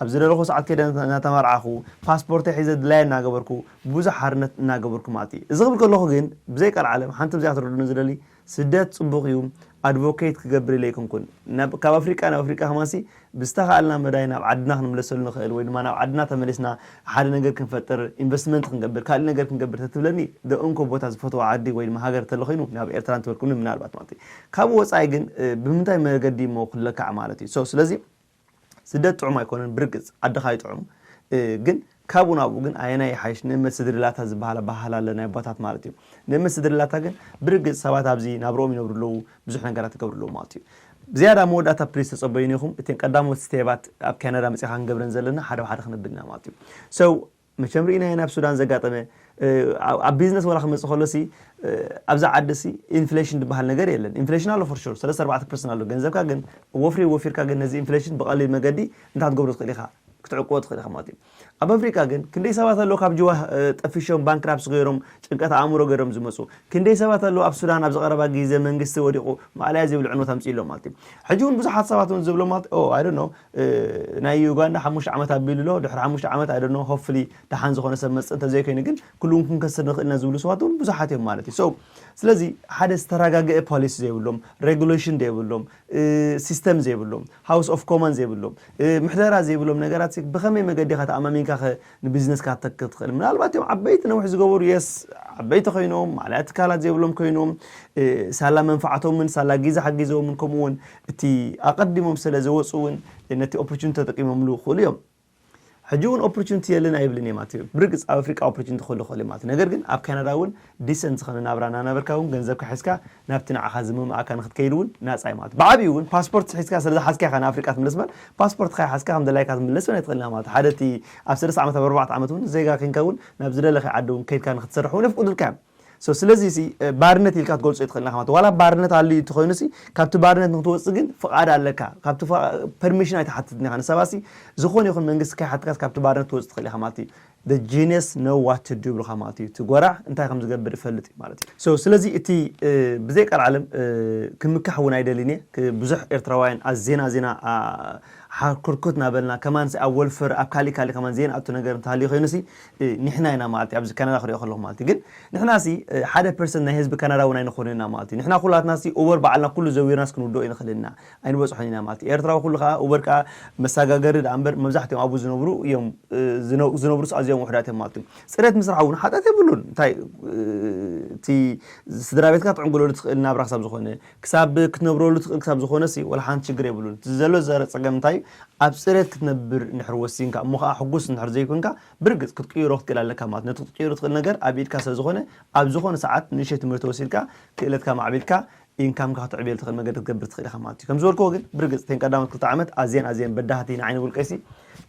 ኣብ ዝደለኹ ሰዓት ከይደ እናተመርዓኹ ፓስፖርተይ ሒዘ ድላየ እናገበርኩ ብዙሕ ሓርነት እናገበርኩ ማለት እዩ እዚ ክብል ከለኹ ግን ብዘይ ቀልዓለም ሓንቲ ብዚኣ ትረዱኒ ዝደሊ ስደት ፅቡቕ እዩ ኣድቮኬት ክገብር ኢለ ኣይኮንኩን ካብ ኣፍሪቃ ናብ ኣፍሪቃ ከማንሲ ብዝተኻእልና መዳይ ናብ ዓድና ክንምለሰሉ ንኽእል ወይ ድማ ናብ ዓድና ተመሊስና ሓደ ነገር ክንፈጥር ኢንቨስትመንት ክንገብር ካልእ ነገር ክንገብር ተትብለኒ ደእንኮ ቦታ ዝፈትዋ ዓዲ ወይ ድማ ሃገር ተለኾይኑ ናብ ኤርትራ እንትበልኩኒ ምናልባት ማለት ካብኡ ወፃኢ ግን ብምንታይ መገዲ እሞ ክለካዕ ማለት እዩ ስለዚ ስደት ጥዑም ኣይኮነን ብርግፅ ዓድኻ ይጥዑም ግን ካብኡ ናብኡ ግን ኣየናይ ይሓይሽ ንእመት ስድርላታ ዝበሃል ኣበሃህላ ኣለ ናይ ኣቦታት ማለት እዩ ንእመት ስድርላታ ግን ብርግፅ ሰባት ኣብዚ ናብርኦም ይነብሩ ኣለዉ ብዙሕ ነገራት ይገብሩ ኣለዉ ማለት እዩ ዝያዳ መወዳእታ ፕሊስ ተፀበዩኒ ኢኹም እተን ቀዳሞት ስቴባት ኣብ ካናዳ መፂኻ ክንገብረን ዘለና ሓደ ሓደ ክንብል ኢና ማለት እዩ so መቸም ርኢና ኢና ኣብ ሱዳን ዘጋጠመ ኣብ ቢዝነስ ወላ ክመፅእ ከሎ ሲ ኣብዛ ዓዲ ሲ ኢንፍሌሽን ዝበሃል ነገር የለን ኢንፍሌሽን ኣሎ for sure ሰለስተ ኣርባዕተ ፐርሰንት ኣሎ ገንዘብካ ግን ወፍሪ ወፊርካ ግን ነዚ ኢንፍሌሽን ብቐሊል መገዲ እንታይ ክትገብሮ ትኽእል ኢኻ ክትዕቅቦ ትኽእል ኢኻ ማለት እዩ ኣብ ኣፍሪቃ ግን ክንደይ ሰባት ኣለዉ ካብ ጅዋ ጠፊሾም ባንክራፕስ ገይሮም ጭንቀት ኣእምሮ ገይሮም ዝመፁ ክንደይ ሰባት ኣለዉ ኣብ ሱዳን ኣብዚ ቀረባ ግዜ መንግስቲ ወዲቑ ማእለያ ዘይብሉ ዕንወት ኣምፅእሎም ማለት እዩ ሕጂ እውን ብዙሓት ሰባት እውን ዝብሎም ማለት ኦ ኣይ ዶንት ኖ ናይ ዩጋንዳ ሓሙሽተ ዓመት ኣቢሉ ኣሎ ድሕሪ ሓሙሽተ ዓመት ኣይ ዶንት ኖ ሆፕፉሊ ደሓን ዝኾነ ሰብ መፅእ እንተዘይኮይኑ ግን ኩሉ እውን ክንከስር ንኽእል ኢና ዝብሉ ሰባት እውን ብዙሓት እዮም ማለት እዩ so ስለዚ ሓደ ዝተረጋገአ ፖሊሲ ዘይብሎም ሬጉሌሽን ዘይብሎም ሲስተም ዘይብሎም ሃውስ ኦፍ ኮመን ዘይብሎም ምሕደራ ዘይብሎም ነገራት ብኸመይ መገዲ ኢኻ ተኣማሚንካ ኸ ንቢዝነስካ ክተክል ትኽእል? ምናልባት እዮም ዓበይቲ ነዊሕ ዝገበሩ፣ የስ፣ ዓበይቲ ኮይኖም፣ ማለያ ትካላት ዘይብሎም ኮይኖም፣ እ፣ ሳላ መንፋዕቶምን ሳላ ግዜ ሓጊዞምን፣ ከምኡ እውን እቲ ኣቐዲሞም ስለ ዝወፁ እውን ነቲ ኦፖርቹኒቲ ተጠቂሞምሉ ይኽእሉ እዮም። ሕጂ እውን ኦፖርቹኒቲ የለን ኣይብልን እየ ማለት እዩ። ብርግፅ ኣብ ኣፍሪቃ ኦፖርቹኒቲ ክህሉ ይኽእል እዩ ማለት እዩ። ነገር ግን ኣብ ካናዳ እውን ዲሰንት ዝኾነ ናብራ እናነበርካ እውን ገንዘብካ ሒዝካ ናብቲ ንዓኻ ዝመምኣካ ንክትከይድ እውን ናፃ እዩ ማለት እዩ። ብዓብዩ እውን ፓስፖርት ሒዝካ ስለ ዝሓዝካ ኢኻ ንኣፍሪቃ ትምለስ እምበር፣ ፓስፖርትካ ሓዝካ ከም ደላይካ ትምለስ እውን ኣይትኽእልን ማለት እዩ። ሓደ እቲ ኣብ ሰለስተ ዓመት ኣብ ኣርባዕተ ዓመት እውን ዜጋ ኮይንካ እውን ናብ ዝደለኻዮ ዓዲ እውን ከይድካ ንክትሰርሕ እውን የፍቅዱልካ እዮም። So ስለዚ ሲ፣ እ፣ ባርነት ኢልካ ትገልጾ ኣይትኽእልን ኢኻ ማለት እዩ። ዋላ ባርነት ኣልዩ እንተኾይኑ ሲ፣ ካብቲ ባርነት ንክትወጽእ ግን ፍቓድ ኣለካ። ካብቲ ፍቓ-፣ ፐርሚሽን ኣይትሓትትን ኢኻ ንሰባት ሲ። ዝኾነ ይኹን መንግስቲ ከይሓትካስ ካብቲ ባርነት ትወጽእ ትኽእል ኢኻ ማለት እዩ። The genius know what to do ይብሉኻ ማለት እዩ። እቲ ጎራዕ እንታይ ከም ዝገብር ይፈልጥ እዩ ማለት እዩ። So ስለዚ እቲ፣ እ፣ ብዘይ ቀልዓለም፣ እ፣ ክምካሕ እውን ኣይደልን እየ። ክ-፣ ብዙሕ ኤርትራውያን ኣዜና ዜና፣ ኣ፣ ሓኩርኩት እናበልና ከማን ሲ ኣብ ወልፈር ኣብ ካሊእ ካሊእ ከማን ዘይንኣቱ ነገር እንተሃልዩ ኮይኑ ሲ፣ እ፣ ንሕና ኢና ማለት እዩ። ኣብዚ ካናዳ ክሪኦ ከለኹ ማለት እዩ። ግን ንሕና ሲ፣ እ፣ ሓደ ፐርሰንት ናይ ህዝቢ ካናዳ እውን ኣይንኾንን ኢና ማለት እዩ። ንሕና ኩላትና ሲ ኡበር ባዕልና ኩሉ ዘዊርናስ ክንውድኦ ኣይንኽእልን ኢና፣ ኣይንበጽሖን ኢና ማለት እዩ። ኤርትራዊ ኩሉ ከዓ ኡበር ከዓ መሰጋገሪ ደኣ እምበር መብዛሕትኦም ኣብኡ ዝነብሩ እዮም፣ እ፣ ዝነ-፣ ዝነብሩስ ኣዝዮም ውሑዳት እዮም ማለት እዩ። ጽሬት ምስራሕ እውን ሓጢኣት የብሉን። እንታይ፣ እ፣ እቲ ስድራ ቤትካ ትዕንግለሉ ትኽእል ናብራ ክሳብ ዝኾነ፣ ክሳብ ክትነብረሉ ትኽእል ክሳብ ዝኾነ ሲ ወላ ሓንቲ ችግር የብሉን። እቲ ዘሎ ዘረ ጸገም እንታይ እዩ? ኣብ ጽሬት ክትነብር እንድሕር ወሲንካ እሞ ከዓ ሕጉስ እንድሕር ዘይኮንካ ብርግጽ ክትቅይሮ ክትክእል ኣለካ ማለት እዩ። ነቲ ክትቅይሮ ትኽእል ነገር ኣብ ኢድካ ስለ ዝኾነ ኣብ ዝኾነ ሰዓት ንእሽተይ ትምህርቲ ወሲድካ ክእለትካ ማዕቢልካ ኢንካምካ ከተዕብየሉ ትኽእል መገዲ ክትገብር ትኽእል ኢኻ ማለት እዩ። ከም ዝበልክዎ ግን ብርግጽ እተን ቀዳሞት ክልተ ዓመት ኣዝየን ኣዝየን በዳህቲ ንዓይ ንውልቀይሲ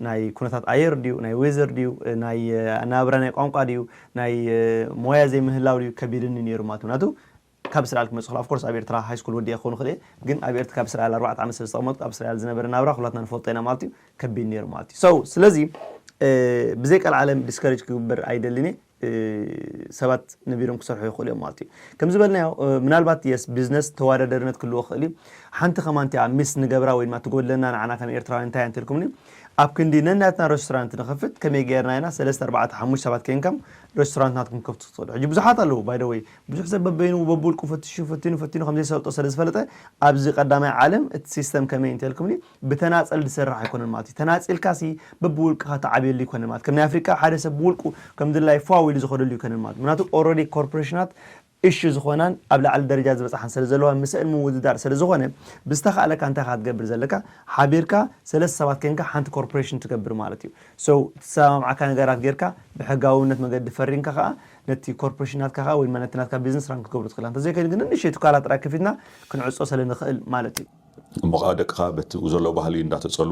ናይ ኩነታት ኣየር ድዩ፣ ናይ ዌዘር ድዩ፣ ናይ፣ እ፣ ኣነባብራ ናይ ቋንቋ ድዩ፣ ናይ፣ እ፣ ሞያ ዘይምህላው ድዩ ከቢድኒ ነይሩ ማለት እዩ። ምክንያቱ ካብ እስራኤል ክመጽእ ከሎ፣ of course ኣብ ኤርትራ ሃይ ስኩል ወዲኤ ክኸውን ይኽእል እየ፣ ግን ኣብ ኤርትራ ካብ እስራኤል ኣርባዕተ ዓመት ስለ ዝተቐመጥኩ ኣብ እስራኤል ዝነበረ ናብራ ኩላትና ንፈልጦ ኢና ማለት እዩ። ከቢድ ነይሩ ማለት እዩ። So ስለዚ፣ እ፣ ብዘይ ቀልዓለም ዲስከሬጅ ክግበር ኣይደልን እየ። እ፣ ሰባት ነቢሮም ክሰርሑ ይኽእሉ እዮም ማለት እዩ። ከም ዝበልናዮ፣ እ፣ ምናልባት የስ ቢዝነስ ተወዳዳሪነት ክህልዎ ይኽእል እዩ። ሓንቲ ከማን እቲኣ ሚስ ንገብራ ወይ ድማ ትጎድለና ንዓና ከም ኤርትራውያን እንታይ እያ እንተልኩምኒ፣ ኣብ ክንዲ ነናትና ሬስቶራንት ንኸፍት ከመይ ገይርና ኢና ሰለስተ ኣርባዕተ ሓሙሽተ ሰባት ኮይንካም ሬስቶራንት ናትኩም ከፍቱ ትኽእሉ? ሕጂ ብዙሓት ኣለዉ፣ ባይ ዘ ወይ፣ ብዙሕ ሰብ በበይኑ በብውልቁ ፈቲሹ ፈቲኑ ፈቲኑ ከም ዘይሰልጦ ስለ ዝፈለጠ ኣብዚ ቀዳማይ ዓለም እቲ ሲስተም ከመይ እንተልኩምኒ ብተናጸል ዝሰርሕ ኣይኮነን ማለት እዩ። ተናጺልካ ሲ በብውልቅኻ ትዓብየሉ ኣይኮነን ማለት። ከም ናይ ኣፍሪቃ ሓደ ሰብ ብውልቁ ከም ድላይ ፏው ኢሉ ዝኸደሉ ኣይኮነን ማለት። ምክንያቱ ኦልሬዲ ኮርፖሬሽናት እሹ ዝኾናን ኣብ ላዕሊ ደረጃ ዝበጽሓን ስለ ዘለዋ ምስአን ምውድዳር ስለ ዝኾነ ብዝተኻእለካ እንታይ ኢኻ ትገብር ዘለካ? ሓቢርካ ሰለስተ ሰባት ኮይንካ ሓንቲ ኮርፖሬሽን ትገብር ማለት እዩ። So እተሰማምዓካ ነገራት ጌርካ ብሕጋውነት መገዲ ፈሪምካ ከኣ ነቲ ኮርፖሬሽን ናትካ ከኣ ወይ ድማ ነቲ ናትካ ቢዝነስ ራን ክትገብሩ ትኽእላ። እንተዘይኮይኑ ግን ንእሽተይ ትካላት ጥራይ ከፊትና ክንዕጾ ስለ ንኽእል ማለት እዩ። እሞ ከኣ ደቅኻ በቲ ዘሎ ባህሊ እንዳተጸሉ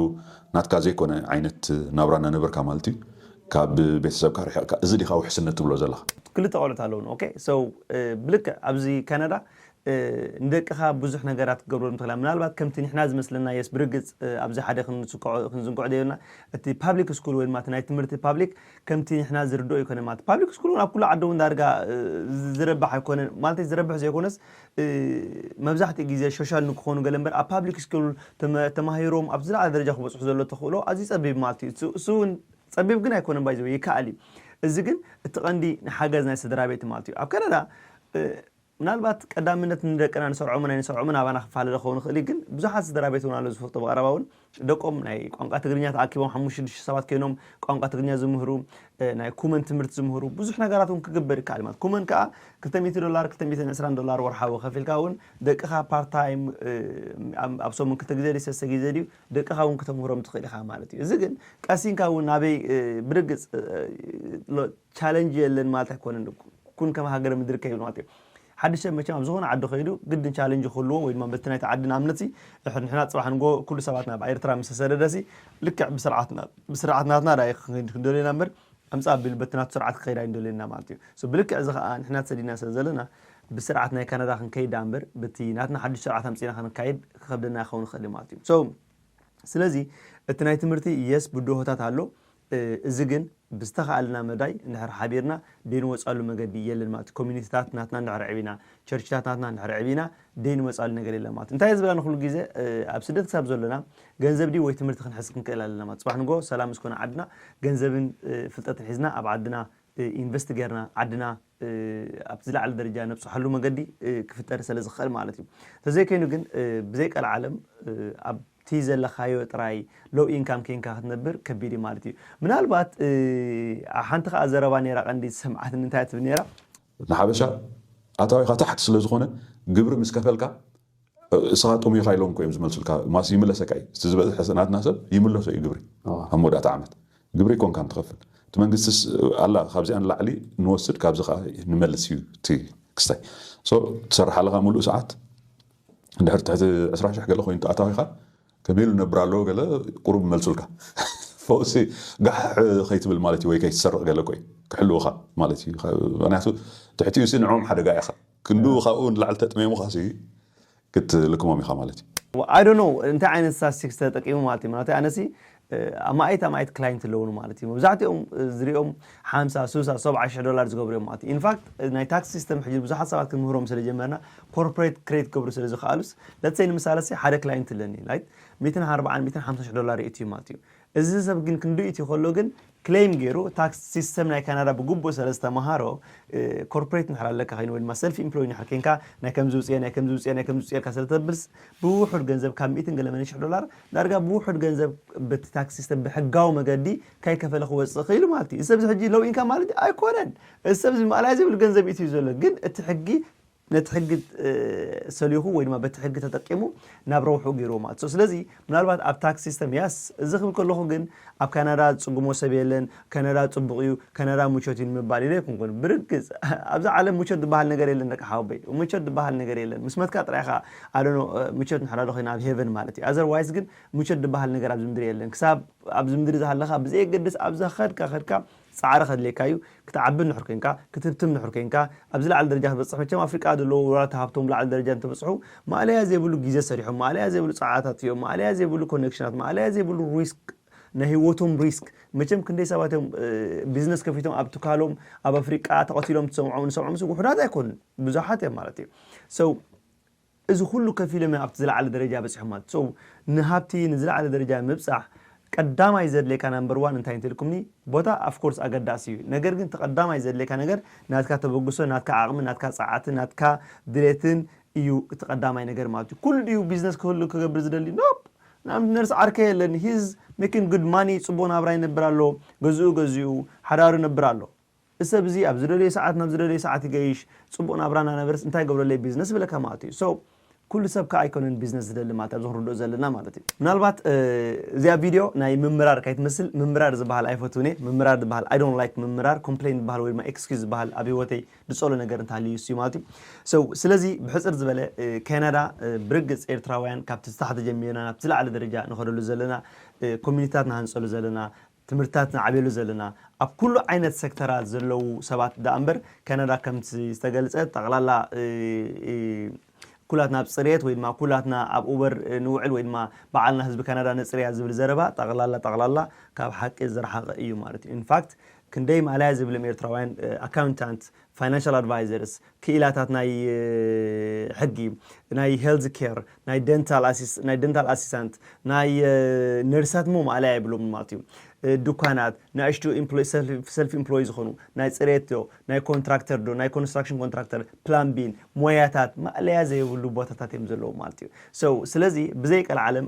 ናትካ ዘይኮነ ዓይነት ናብራ እናነበርካ ማለት እዩ ካብ ቤተሰብካ ርሒቕካ፣ እዚ ዲኻ ውሕስነት ትብሎ ዘለኻ? ክልተ ቆልዑት ኣለዉኒ። ኦኬ፣ so፣ እ፣ ብልክዕ ኣብዚ ካናዳ፣ እ፣ ንደቅኻ ብዙሕ ነገራት ክትገብረሎም ትኽእላ። ምናልባት ከምቲ ንሕና ዝመስለና የስ ብርግጽ፣ እ፣ ኣብዚ ሓደ ክንስክዖ-፣ ክንዝንግዖ ዘይብልና፣ እቲ ፓብሊክ ስኩል ወይ ድማ እቲ ናይ ትምህርቲ ፓብሊክ ከምቲ ንሕና ዝርድኦ ኣይኮነ ማለት። ፓብሊክ ስኩል እውን ኣብ ኩሉ ዓዲ እውን ዳርጋ፣ እ፣ ዝረብሕ ኣይኮነን። ማለተይ ዝረብሕ ዘይኮነስ፣ እ፣ መብዛሕትኡ ግዜ ሶሻል ንክኾኑ ገለ እምበር ኣብ ፓብሊክ ስኩል ተመ-፣ ተማሂሮም ኣብ ዝለዓለ ደረጃ ክበጽሑ ዘሎ ተኽእሎ ኣዝዩ ጸቢብ ማለት እዩ። እሱ፣ እሱ እውን ጸቢብ ግን ኣይኮነን፣ ባይ ዘ ወይ ይከኣል እዩ። እዚ ግን እቲ ቀንዲ ንሓገዝ ናይ ስድራ ቤት ማለት እዩ። ኣብ ካናዳ፣ እ፣ ምናልባት ቀዳምነት ንደቅና ንሰርዖምን ኣይንሰርዖምን ኣባና ክፈላለ ክኸውን ይኽእል እዩ። ግን ብዙሓት ስድራ ቤት እውን ኣሎ ዝፈልጦ ብቐረባ እውን ደቆም ናይ ቋንቋ ትግርኛ ተኣኪቦም ሓሙሽተ ሽዱሽተ ሰባት ኮይኖም ቋንቋ ትግርኛ ዝምህሩ፣ እ፣ ናይ ኩመን ትምህርቲ ዝምህሩ ብዙሕ ነገራት እውን ክግበር ይከኣል ማለት። ኩመን ከኣ ክልተ ሚእቲ ዶላር፣ ክልተ ሚእትን ዕስራን ዶላር ወርሓዊ ከፊልካ እውን ደቅኻ ፓርት ታይም፣ እ፣ ኣብ፣ ኣብ ሰሙን ክልተ ግዜ ድዩ ሰለስተ ግዜ ድዩ ደቅኻ እውን ክተምህሮም ትኽእል ኢኻ ማለት እዩ። እዚ ግን ቀሲንካ እውን ናበይ፣ እ፣ ብርግጽ፣ እ፣ ሎ-፣ ቻለንጅ የለን ማለት ኣይኮነን። ኩን ከም ሃገረ ምድሪ ከይብል ማለት እዩ። ሓድሽ ሰብ መቸም ኣብ ዝኾነ ዓዲ ከይዱ ግድን ቻለንጅ ክህልዎ ወይ ድማ በቲ ናይቲ ዓዲ ንኣብነት ሲ፣ ንሕ-፣ ንሕና ጽባሕ ንጎ ኩሉ ሰባት ናብ ኤርትራ ምስ ተሰደደ ሲ፣ ልክዕ ብስርዓትና፣ ብስርዓት ናትና ዳኣ ክንደልየና እምበር፣ ኣምጻ ኣቢሉ በቲ ናቱ ስርዓት ክኸይድ ኣይንደልየና ማለት እዩ። So ብልክዕ እዚ ኸኣ ንሕና ተሰዲድና ስለ ዘለና ብስርዓት ናይ ካናዳ ክንከይድ ደኣ እምበር፣ በቲ ናትና ሓድሽ ስርዓት ኣምጺእና ክንካይድ ክኸብደና ክኸውን ይኽእል እዩ ማለት እዩ። So ስለዚ እቲ ናይ ትምህርቲ የስ ብድሆታት ኣሎ። እ፣ እዚ ግን ብዝተኻእለና መዳይ እንድሕር ሓቢርና ደይንወጻሉ መገዲ የለን ማለት እዩ። ኮሚኒቲታት ናትና እንድሕር ዕቢና፣ ቸርችታት ናትና እንድሕር ዕቢና ደይንወጻሉ ነገር የለን ማለት እዩ። እንታይ እየ ዝብላ ንኹሉ ግዜ፣ እ፣ ኣብ ስደት ክሳብ ዘለና ገንዘብ ድዩ ወይ ትምህርቲ ክንሕዝ ክንክእል ኣለና ማለት። ጽባሕ ንጎ ሰላም ምስ ኮነ ዓድና ገንዘብን፣ እ፣ ፍልጠትን ሒዝና ኣብ ዓድና፣ እ፣ ኢንቨስት ጌርና ዓድና፣ እ፣ ኣብ ዝለዓለ ደረጃ ነብጽሓሉ መገዲ፣ እ፣ ክፍጠር ስለ ዝኽእል ማለት እዩ። እንተዘይኮይኑ ግን፣ እ፣ ብዘይ ቀልዓለም፣ እ፣ ኣብ እቲ ዘለኻዮ ጥራይ ሎው ኢንካም ኬንካ ክትነብር ከቢድ እዩ ማለት እዩ። ምናልባት ሓንቲ ከዓ ዘረባ ነራ ቀንዲ ሰምዓት እንታይ ትብል ነራ? ንሓበሻ ኣታዊኻ ታሕቲ ስለ ዝኾነ ግብሪ ምስ ከፈልካ እስኻ ጥሙይኻ ኢሎም እኮ እዮም ዝመልሱልካ። ማስ ይምለሰካ እዩ። እቲ ዝበዝሐ ናትና ሰብ ይምለሶ እዩ ግብሪ። ኣብ መወዳእታ ዓመት ግብሪ ይኮንካ እንትኸፍል እቲ መንግስቲ ኣላ ካብዚኣ ንላዕሊ ንወስድ ካብዚ ከዓ ንመልስ እዩ እቲ ክስታይ ትሰርሓለኻ ሙሉእ ሰዓት እንድሕር ትሕቲ ዕስራ ሽሕ ገለ ኮይኑ ኣታዊኻ ከመይ ኢሉ ነብር ኣለዎ ገለ ቁሩብ መልሱልካ ፈውሲ ጋሕ ከይትብል ማለት እዩ ወይ ከይትሰርቕ ገለ ኮይ ክሕልውኻ ማለት እዩ። ምክንያቱ ትሕቲኡ ሲ ንዕኦም ሓደጋ ኢኻ ክንዱ ካብኡ ንላዕሊ ተጥሜሙኻ ሲ ክትልክሞም ኢኻ ማለት እዩ። I don't know እንታይ ዓይነት ስታስቲክስ ተጠቂሙ ማለት እዩ ማለት ኣነሲ ኣማኢት ኣማኢት ክላይንት ኣለውኑ ማለት እዩ። መብዛሕትኦም ዝሪኦም ሓምሳ ሱሳ ሰብዓ ሽሕ ዶላር ዝገብሩ እዮም ማለት እዩ። ኢንፋክት ናይ ታክስ ሲስተም ሕጂ ብዙሓት ሰባት ክንምህሮም ስለ ጀመርና ኮርፖሬት ክሬት ክገብሩ ስለ ዝኽኣሉስ ለትሰይ ንምሳለ ሓደ ክላይንት ኣለኒ ላይት ሚትን ኣርባዓን ሚትን ሓምሳ ሽሕ ዶላር ይእትዩ ማለት እዩ። እዚ ሰብ ግን ክንዱ ይእትዩ ከሎ ግን ክሌም ገይሩ ታክስ ሲስተም ናይ ካናዳ ብግቡእ ስለ ዝተምሃሮ ኮርፖሬት ንሕር ኣለካ ኮይኑ ወይ ድማ ሰልፍ ኢምፕሎይ ንሕር ኬንካ ናይ ከምዚ ውፅኤ ናይ ከምዚ ውፅኤ ናይ ከምዚ ውፅኤ ኢልካ ስለ ተብልስ ብውሑድ ገንዘብ ካብ ሚእትን ገለ መን ሽሕ ዶላር ዳርጋ ብውሑድ ገንዘብ በቲ ታክስ ሲስተም ብሕጋዊ መገዲ ካይከፈለ ክወፅእ ክኢሉ ማለት እዩ። እዚ ሰብዚ ሕጂ ሎው ኢንካም ማለት ኣይኮነን። እዚ ሰብዚ ማእላያ ዘይብሉ ገንዘብ ኢትዩ ዘሎ ግን እቲ ሕጊ ነቲ ሕጊ ሰሊኹ ወይ ድማ በቲ ሕጊ ተጠቂሙ ናብ ረብሑ ገይርዎ ማለት እዩ። ስለዚ ምናልባት ኣብ ታክስ ሲስተም ያስ እዚ ክብል ከለኹ ግን ኣብ ካናዳ ዝፅግሞ ሰብ የለን፣ ካናዳ ፅቡቕ እዩ፣ ካናዳ ምቾት እዩ ንምባል ኢለ ኣይኮንኩን። ብርግፅ ኣብዚ ዓለም ምቾት ዝበሃል ነገር የለን ደቂ ሓወበይ፣ ምቾት ዝበሃል ነገር የለን። ምስ መትካ ጥራይ ኢኻ ኣደኖ ምቾት ንሕራዶ ኮይና ኣብ ሄቨን ማለት እዩ። ኣዘርዋይስ ግን ምቾት ዝበሃል ነገር ኣብዚ ምድሪ የለን። ክሳብ ኣብዚ ምድሪ ዝሃለኻ ብዘየገድስ ኣብዛ ከድካ ከድካ ፃዕሪ ከድልየካ እዩ። ክትዓቢ እንድሕር ኮንካ ክትህብትም እንድሕር ኮንካ ኣብዚ ላዕሊ ደረጃ ክትበፅሕ መቸም ኣፍሪቃ ዘለዉ ወላ ተሃብቶም ላዕሊ ደረጃ እንትበፅሑ ማእለያ ዘይብሉ ግዜ ሰሪሖም ማእለያ ዘይብሉ ፀዓታት እዮም ማእለያ ዘይብሉ ኮኔክሽናት ማእለያ ዘይብሉ ሪስክ ናይ ህይወቶም ሪስክ መቸም ክንደይ ሰባት እዮም ቢዝነስ ከፊቶም ኣብ ትካሎም ኣብ ኣፍሪቃ ተቐቲሎም ትሰምዖም ንሰምዖም ስ ውሑዳት ኣይኮኑን ብዙሓት እዮም ማለት እዩ ሰው እዚ ኩሉ ከፊሎም እዮም ኣብቲ ዝለዓለ ደረጃ በፂሖም ማለት ሰው ንሃብቲ ንዝለዓለ ደረጃ ምብፃሕ ቀዳማይ ዘድልየካ ናምበር ዋን እንታይ እንተልኩምኒ ቦታ ኣፍኮርስ ኣገዳሲ እዩ ነገር ግን ተቀዳማይ ዘድልየካ ነገር ናትካ ተበግሶ ናትካ ዓቅሚ ናትካ ፀዓትን ናትካ ድሌትን እዩ እቲ ቀዳማይ ነገር ማለት እዩ ኩሉ ድዩ ቢዝነስ ክህሉ ክገብር ዝደሊ ኖፕ ንኣብነት ነርስ ዓርከ የለን he's making good money ፅቡቅ ናብራ ይነብር ኣሎ ገዝኡ ገዚኡ ሓዳሩ ይነብር ኣሎ እዚ ሰብ እዚ ኣብ ዝደለዮ ሰዓት ናብ ዝደለዮ ሰዓት ይገይሽ ፅቡቅ ናብራ እናነበርስ እንታይ ገብረለይ ቢዝነስ ይብለካ ማለት እዩ so ኩሉ ሰብ ከዓ ኣይኮነን ቢዝነስ ዝደሊ ማለት ኣብዚ ክንርድኦ ዘለና ማለት እዩ ምናልባት እዚኣ ቪድዮ ናይ ምምራር ካይትመስል ምምራር ዝበሃል ኣይፈትውኔ ምምራር ዝበሃል I don't like ምምራር ኮምፕሌን ዝበሃል ወይ ድማ ኤክስኪዝ ዝበሃል ኣብ ህይወተይ ዝፀሎ ነገር እንተሃልዩ እዩ ማለት እዩ so ስለዚ ብሕፅር ዝበለ ካናዳ ብርግፅ ኤርትራውያን ካብቲ ዝታሕተ ጀሚርና ናብቲ ዝለዓለ ደረጃ ንኸደሉ ዘለና ኮሚኒታት ንሃንፀሉ ዘለና ትምህርትታት ንዓብየሉ ዘለና ኣብ ኩሉ ዓይነት ሴክተራት ዘለዉ ሰባት ደኣ እምበር ካናዳ ከምቲ ዝተገልፀ ጠቕላላ ኩላትና ኣብ ፅሬት ወይ ድማ ኩላትና ኣብ ኡበር ንውዕል ወይ ድማ በዓልና ህዝቢ ካናዳ ነፅርያ ዝብል ዘረባ ጠቕላላ ጠቕላላ ካብ ሓቂ ዝረሓቐ እዩ ማለት እዩ ኢንፋክት ክንደይ ማእለያ ዝብሎም ኤርትራውያን ኣካውንታንት ፋይናንሻል ኣድቫይዘርስ ክኢላታት ናይ ሕጊ ናይ ሄልዝ ኬር ናይ ደንታል ኣሲስታንት ናይ ነርሳት ሞ ማእለያ ይብሎም ማለት እዩ ድኳናት ንእሽቱ ሰልፍ ኢምፕሎይ ዝኾኑ ናይ ፅሬት ዶ ናይ ኮንትራክተር ዶ ናይ ኮንስትራክሽን ኮንትራክተር ፕላምቢን ሞያታት ማእለያ ዘይብሉ ቦታታት እዮም ዘለዉ ማለት እዩ so ስለዚ ብዘይ ቀልዓለም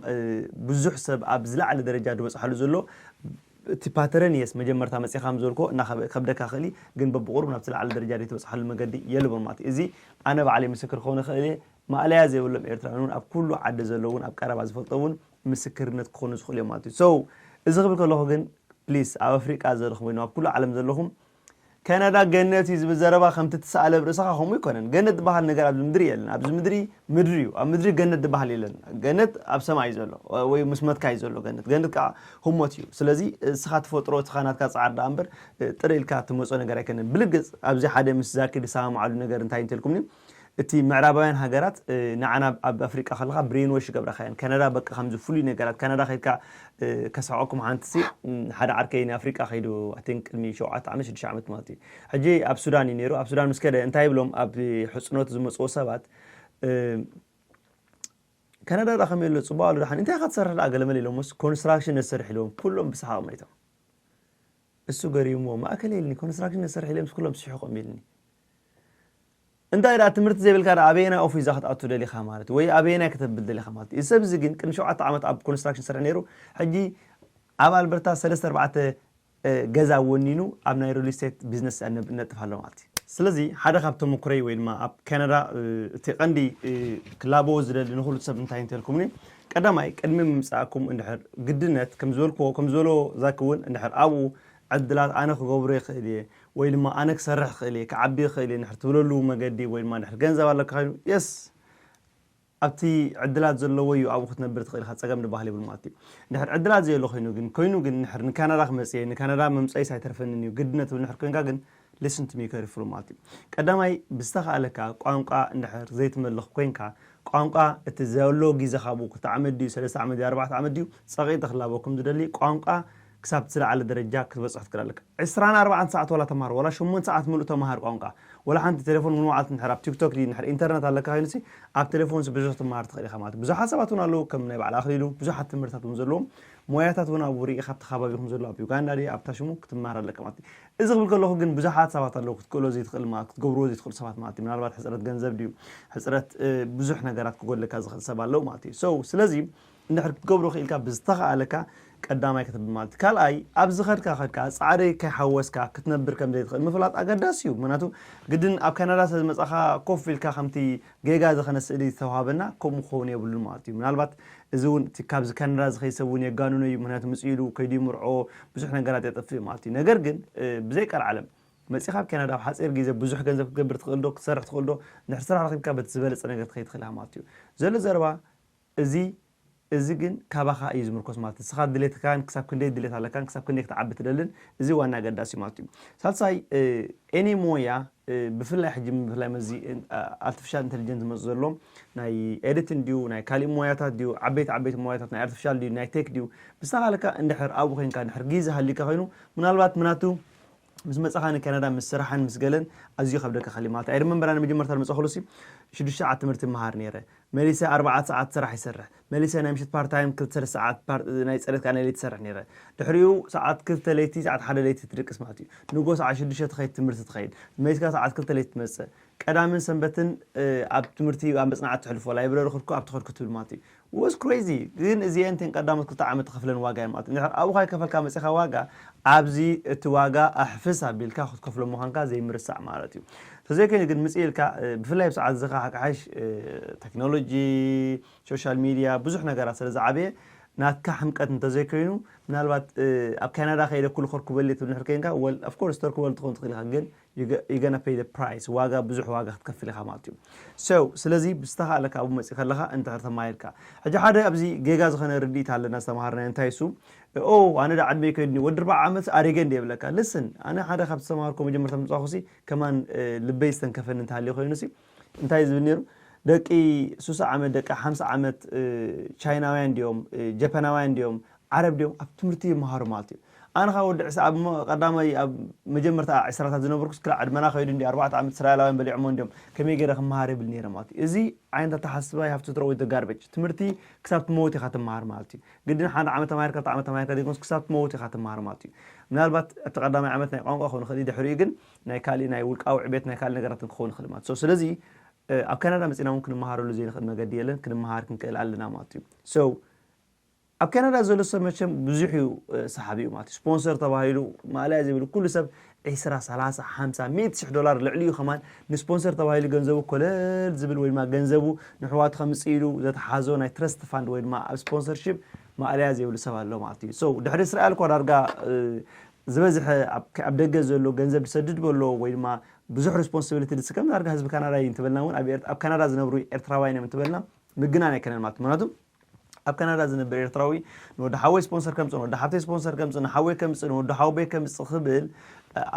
ብዙሕ ሰብ ኣብ ዝለዓለ ደረጃ ዝበፅሓሉ ዘሎ እቲ ፓተረን የስ መጀመርታ መፂኻ ምዘልኮ እና ከብደካ ክእሊ ግን በብቁሩብ ናብቲ ለዓለ ደረጃ ዘይትበፅሓሉ መገዲ የልቦን ማለት እዩ እዚ ኣነ ባዕለይ ምስክር ክኸውን ይኽእል እየ ማእለያ ዘይብሎም ኤርትራውያን እውን ኣብ ኩሉ ዓዲ ዘለውን ኣብ ቀረባ ዝፈልጦ እውን ምስክርነት ክኾኑ ዝኽእሉ እዮም ማለት እዩ so እዚ ክብል ከለኹ ግን ፕሊስ ኣብ ኣፍሪቃ ዘለኹም ወይ ኣብ ኩሉ ዓለም ዘለኹም ካናዳ ገነት እዩ ዝብል ዘረባ ከምቲ ትሰኣለ ኣብ ርእስኻ ከምኡ ይኮነን ገነት ዝበሃል ነገር ኣብዚ ምድሪ የለን ኣብዚ ምድሪ ምድሪ እዩ ኣብ ምድሪ ገነት ዝበሃል የለን ገነት ኣብ ሰማይ ዘሎ ወይ ምስ መትካ እዩ ዘሎ ገነት ገነት ከዓ ህሞት እዩ ስለዚ እስኻ ትፈጥሮ እስኻ ናትካ ፃዕር ደኣ እምበር ጥረ ኢልካ ትመፆ ነገር ኣይከነን ብልግፅ ኣብዚ ሓደ ምስ ዛኪ ዝሰማማዓሉ ነገር እንታይ እንተልኩምኒ እቲ ምዕራባውያን ሃገራት ንዓና ኣብ ኣፍሪቃ ከለካ ብሬንወሽ ይገብረካ እየን ካናዳ በቃ ከምዚ ፍሉይ ነገራት ካናዳ ከድካ ከስሕቀኩም ሓንቲ ሲ ሓደ ዓርከይ ንኣፍሪቃ ከይዱ ኣን ቅድሚ ሸውዓተ ዓመት ሽዱሽተ ዓመት ማለት እዩ ሕጂ ኣብ ሱዳን እዩ ነይሩ ኣብ ሱዳን ምስ ከደ እንታይ ይብሎም ኣብ ሕፅኖት ዝመፅዎ ሰባት ካናዳ ዳ ከመይ ኣሎ ፅቡቅ ኣሎ ድሓን እንታይ ኢካ ትሰርሕ ዳ ገለመለ ኢሎምስ ኮንስትራክሽን ነሰርሕ ኢሎም ኩሎም ብሰሓቅ መይቶም እሱ ገሪሞ ማእከል የልኒ ኮንስትራክሽን ነሰርሕ ኢሎም ኩሎም ስሒቆም ኢልኒ እንታይ ደኣ ትምህርቲ ዘይብልካ ደኣ ኣበየናይ ኦፊስ ክትኣቱ ደሊኻ ማለት ወይ ኣበየናይ ከተብል ደሊኻ ማለት እዩ። እዚ ሰብ እዚ ግን ቅድሚ ሸውዓተ ዓመት ኣብ ኮንስትራክሽን ሰርሕ ነይሩ። ሕጂ ኣብ ኣልበርታ ሰለስተ ኣርባዕተ ገዛ ወኒኑ ኣብ ናይ ሪል ስቴት ቢዝነስ ነጥፍ ኣሎ ማለት እዩ። ስለዚ ሓደ ካብ ተመኩረይ ወይ ድማ ኣብ ካናዳ እቲ ቀንዲ ክላበዎ ዝደሊ ንኩሉ ሰብ እንታይ እንተልኩምኒ፣ ቀዳማይ ቅድሚ ምምፃእኩም እንድሕር ግድነት ከም ዝበልክዎ ከም ዝበሎ ዛኪ እውን እንድሕር ኣብኡ ዕድላት ኣነ ክገብሮ ይኽእል እየ ወይ ድማ ኣነ ክሰርሕ ክእል እየ ክዓቢ ይኽእል እየ እንድሕር ትብለሉ መገዲ ወይ ድማ እንድሕር ገንዘብ ኣለካ ኮይኑ የስ ኣብቲ ዕድላት ዘለዎ እዩ ኣብኡ ክትነብር ትኽእል ኢኻ ፀገም ዝበሃል የብሉ ማለት እዩ። እንድሕር ዕድላት ዘየሎ ኮይኑ ግን ኮይኑ ግን እንድሕር ንካናዳ ክመፅእ እየ ንካናዳ ምምፀኢስ ኣይተርፈንን እዩ ግድነት ትብል እንድሕር ኮይንካ ግን listen to me carefully ማለት እዩ። ቀዳማይ ብዝተኻእለካ ቋንቋ እንድሕር ዘይትመልኽ ኮይንካ ቋንቋ እቲ ዘሎ ግዜ ካብኡ ክልተ ዓመት ድዩ ሰለስተ ዓመት ድዩ ኣርባዕተ ዓመት ድዩ ፀቒጢ ክላበኩም ዝደሊ ቋንቋ ክሳብ ዝለዓለ ደረጃ ክትበፅሕ ትክእል ኣለካ። ዕስራን ኣርባዕተን ሰዓት ዋላ ተምሃር ዋላ ሸሞንተ ሰዓት ምሉእ ተምሃር ቋንቋ ዋላ ሓንቲ ቴሌፎን ሙሉ መዓልቲ እንድሕር ኣብ ቲክቶክ ድዩ እንድሕር ኢንተርነት ኣለካ ኮይኑሲ ኣብ ቴሌፎን ብዙሕ ትምሃር ትኽእል ኢኻ ማለት ብዙሓት ሰባት እውን ኣለዉ ከም ናይ በዓል ኣኽሊሉ ብዙሓት ትምህርታት እውን ዘለዎም ሞያታት እውን ኣብኡ ርኢኻ ኣብቲ ከባቢኹም ዘሎ ኣብ ዩጋንዳ ድዩ ኣብ ታሽሙ ክትምሃር ኣለካ ማለት እዩ። እዚ ክብል ከለኹ ግን ብዙሓት ሰባት ኣለዉ ክትክእሎ ዘይትኽእል ማለት ክትገብርዎ ዘይትኽእሉ ሰባት ማለት እዩ ምናልባት ሕፅረት ገንዘብ ድዩ ሕፅረት ብዙሕ ነገራት ክጎድለካ ዝኽእል ሰብ ኣለዉ ማለት እዩ so ስለዚ እንድሕር ክትገብሮ ክኢልካ ብዝተኻእለካ ቀዳማይ ክትብል ማለት እዩ። ካልኣይ ኣብ ዝኸድካ ከድካ ፃዕሪ ከይሓወስካ ክትነብር ከም ዘይትኽእል ምፍላጥ ኣገዳሲ እዩ። ምክንያቱ ግድን ኣብ ካናዳ ስለ ዝመፃኻ ኮፍ ኢልካ ከምቲ ጌጋ ዝኸነ ስእሊ ዝተዋሃበና ከምኡ ክኸውን የብሉን ማለት እዩ። ምናልባት እዚ እውን እቲ ካብዚ ካናዳ ዝኸይድ ሰብ እውን የጋንኖ እዩ። ምክንያቱ ምፅኡ ኢሉ ከይዱ ይምርዖ ብዙሕ ነገራት የጠፍእ ማለት እዩ። ነገር ግን ብዘይ ቀልዓለም መፂኻ ኣብ ካናዳ ኣብ ሓፂር ግዜ ብዙሕ ገንዘብ ክትገብር ትኽእል ዶ ክትሰርሕ ትኽእል ዶ እንድሕር ስራሕ ረኺብካ በቲ ዝበለፀ ነገር ትኸይድ ትኽእል ኢኻ ማለት እዩ። ዘሎ ዘረባ እዚ እዚ ግን ካባኻ እዩ ዝምርኮስ ማለት እዩ። ንስኻ ድሌትካን ክሳብ ክንደይ ድሌት ኣለካን ክሳብ ክንደይ ክትዓቢ ትደልን እዚ ዋና ኣገዳሲ እዩ ማለት እዩ። ሳልሳይ ኤኒ ሞያ ብፍላይ ሕጂ ብፍላይ መዚ ኣርቲፊሻል ኢንቴሊጀንስ ዝመፁ ዘሎ ናይ ኤዲቲን ድዩ ናይ ካሊእ ሞያታት ድዩ ዓበይቲ ዓበይቲ ሞያታት ናይ ኣርቲፊሻል ድዩ ናይ ቴክ ድዩ ብዝተኻለካ እንድሕር ኣብኡ ኮይንካ እንድሕር ግዜ ሃሊካ ኮይኑ ምናልባት ምናቱ ምስ መጻኻ ንካናዳ ምስ ስራሕን ምስ ገለን ኣዝዩ ከብደካ ከሊ ማለት ኣይ ሪመምበር ኣነ መጀመርታ ዝመጻኹሉ ሲ ሽዱሽተ ሰዓት ትምህርቲ ይመሃር ነይረ መሊሰ ኣርባዕተ ሰዓት ስራሕ ይሰርሕ መሊሰ ናይ ምሽት ፓርታይም ክልተ ሰዓት ናይ ጸሬት ከዓ ናይ ለይቲ ይሰርሕ ነይረ ድሕሪኡ ሰዓት ክልተ ለይቲ ሰዓት ሓደ ለይቲ ትድቅስ ማለት እዩ ንጎ ሰዓት ሽዱሽተ ትኸይድ ትምህርቲ ትኸይድ መሊስካ ሰዓት ክልተ ለይቲ ትመጽእ ቀዳምን ሰንበትን ኣብ ትምህርቲ ኣብ መጽናዕቲ ትሕልፎ ላይብረሪ ክድኩ ኣብቲ ከድኩ ትብል ማለት እዩ was crazy ግን እዚአን ተን ቀዳሞት ክልተ ዓመት ትኸፍለን ዋጋ እየን ማለት እዩ። እንድሕር ኣብኡ ካይከፈልካ መፂኻ ዋጋ ኣብዚ እቲ ዋጋ ኣሕፍስ ኣቢልካ ክትከፍሎ ምዃንካ ዘይምርሳዕ ማለት እዩ። ተዘይኮይኑ ግን ምፅእ ኢልካ ብፍላይ ብሰዓት እዚ ከዓ ሓቅሓሽ ቴክኖሎጂ ሶሻል ሚድያ ብዙሕ ነገራት ስለ ዝዓበየ ናትካ ሕምቀት እንተዘይኮይኑ ምናልባት ኣብ ካናዳ ከይደ ኩሉ ከርኩበል ትብል ንሕር ኮይንካ ወል ኦፍኮርስ ተርኩበል ትኸውን ትኽእል ኢኻ ግን you're gonna pay the price ዋጋ ብዙሕ ዋጋ ክትከፍል ኢኻ ማለት እዩ so ስለዚ ብዝተኻእለካ ኣብኡ መፂእ ከለኻ እንድሕር ተማሂርካ ሕጂ ሓደ ኣብዚ ጌጋ ዝኾነ ርድኢት ኣለና ዝተምሃርናዮ እንታይ እሱ ኦ ኣነ ዳ ዕድመይ ከይድኒ ወዲ ኣርባዓ ዓመት ኣሪገ እንዲ የብለካ ልስን ኣነ ሓደ ካብ ዝተምሃርኮ መጀመርታ ምፃኹሲ ከማን ልበይ ዝተንከፈኒ እንተሃልዩ ኮይኑ ሲ እንታይ ዝብል ነይሩ ደቂ ሱሳ ዓመት ደቂ ሓምሳ ዓመት ቻይናውያን እንዲዮም ጀፓናውያን እንዲዮም ዓረብ ድዮም ኣብ ትምህርቲ ይመሃሩ ማለት እዩ ኣነ ካብ ወዲ ዕስ ኣብ ቀዳማይ ኣብ መጀመርታ ዕስራታት ዝነበርኩስ ክላ ዕድመና ከይዱ እንዲ ኣርባዕተ ዓመት እስራኤላውያን በሊዕሞ እንዲዮም ከመይ ገይረ ክመሃር ይብል ነይረ ማለት እዩ እዚ ዓይነት ኣተሓስባ you have to throw the garbage ትምህርቲ ክሳብ ትመውት ኢኻ ትመሃር ማለት እዩ ግድን ሓደ ዓመት ተማሂርካ ክልተ ዓመት ተማሂርካ ዘይኮንስ ክሳብ ትመውት ኢኻ ትመሃር ማለት እዩ ምናልባት ኣብቲ ቀዳማይ ዓመት ናይ ቋንቋ ክኸውን ይኽእል ድሕሪኡ ግን ናይ ካሊእ ናይ ውልቃዊ ዕቤት ናይ ካሊእ ነገራት ክኸውን ይኽእል ማለት እዩ ስለዚ ኣብ ካናዳ መፂና እውን ክንመሃረሉ ዘይንኽእል መገዲ የለን ክንመሃር ክንክእል ኣለና ማለት እዩ so ኣብ ካናዳ ዘሎ ሰብ መቸም ብዙሕ እዩ ሰሓቢ እዩ ማለት እዩ ስፖንሰር ተባሂሉ ማእለያ ዘይብሉ ኩሉ ሰብ ዒስራ ሰላሳ ሓምሳ ሚእቲ ሽሕ ዶላር ልዕሊ እዩ ከማን ንስፖንሰር ተባሂሉ ገንዘቡ ኮለል ዝብል ወይ ድማ ገንዘቡ ንሕዋቱ ከምፅእ ኢሉ ዘተሓዞ ናይ ትረስት ፋንድ ወይ ድማ ኣብ ስፖንሰርሽፕ ማእለያ ዘይብሉ ሰብ ኣሎ ማለት እዩ so ድሕሪ እስራኤል እኳ ዳርጋ ዝበዝሐ ኣብ ደገ ዘሎ ገንዘብ ዝሰድድ በሎ ወይ ድማ ብዙሕ ሪስፖንሲቢሊቲ ዝስከም ዳርጋ ህዝቢ ካናዳ እዩ እንትበልና እውን ኣብ ካናዳ ዝነብሩ ኤርትራውያን እዮም እንትበልና ምግናን ኣይከነን ማለት ምክንያቱ ኣብ ካናዳ ዝነብር ኤርትራዊ ንወዲ ሓወይ ስፖንሰር ከምፅእ ንወዲ ሓብተይ ስፖንሰር ከምፅእ ንሓወይ ከምፅእ ንወዲ ሓወቦይ ከምፅእ ክብል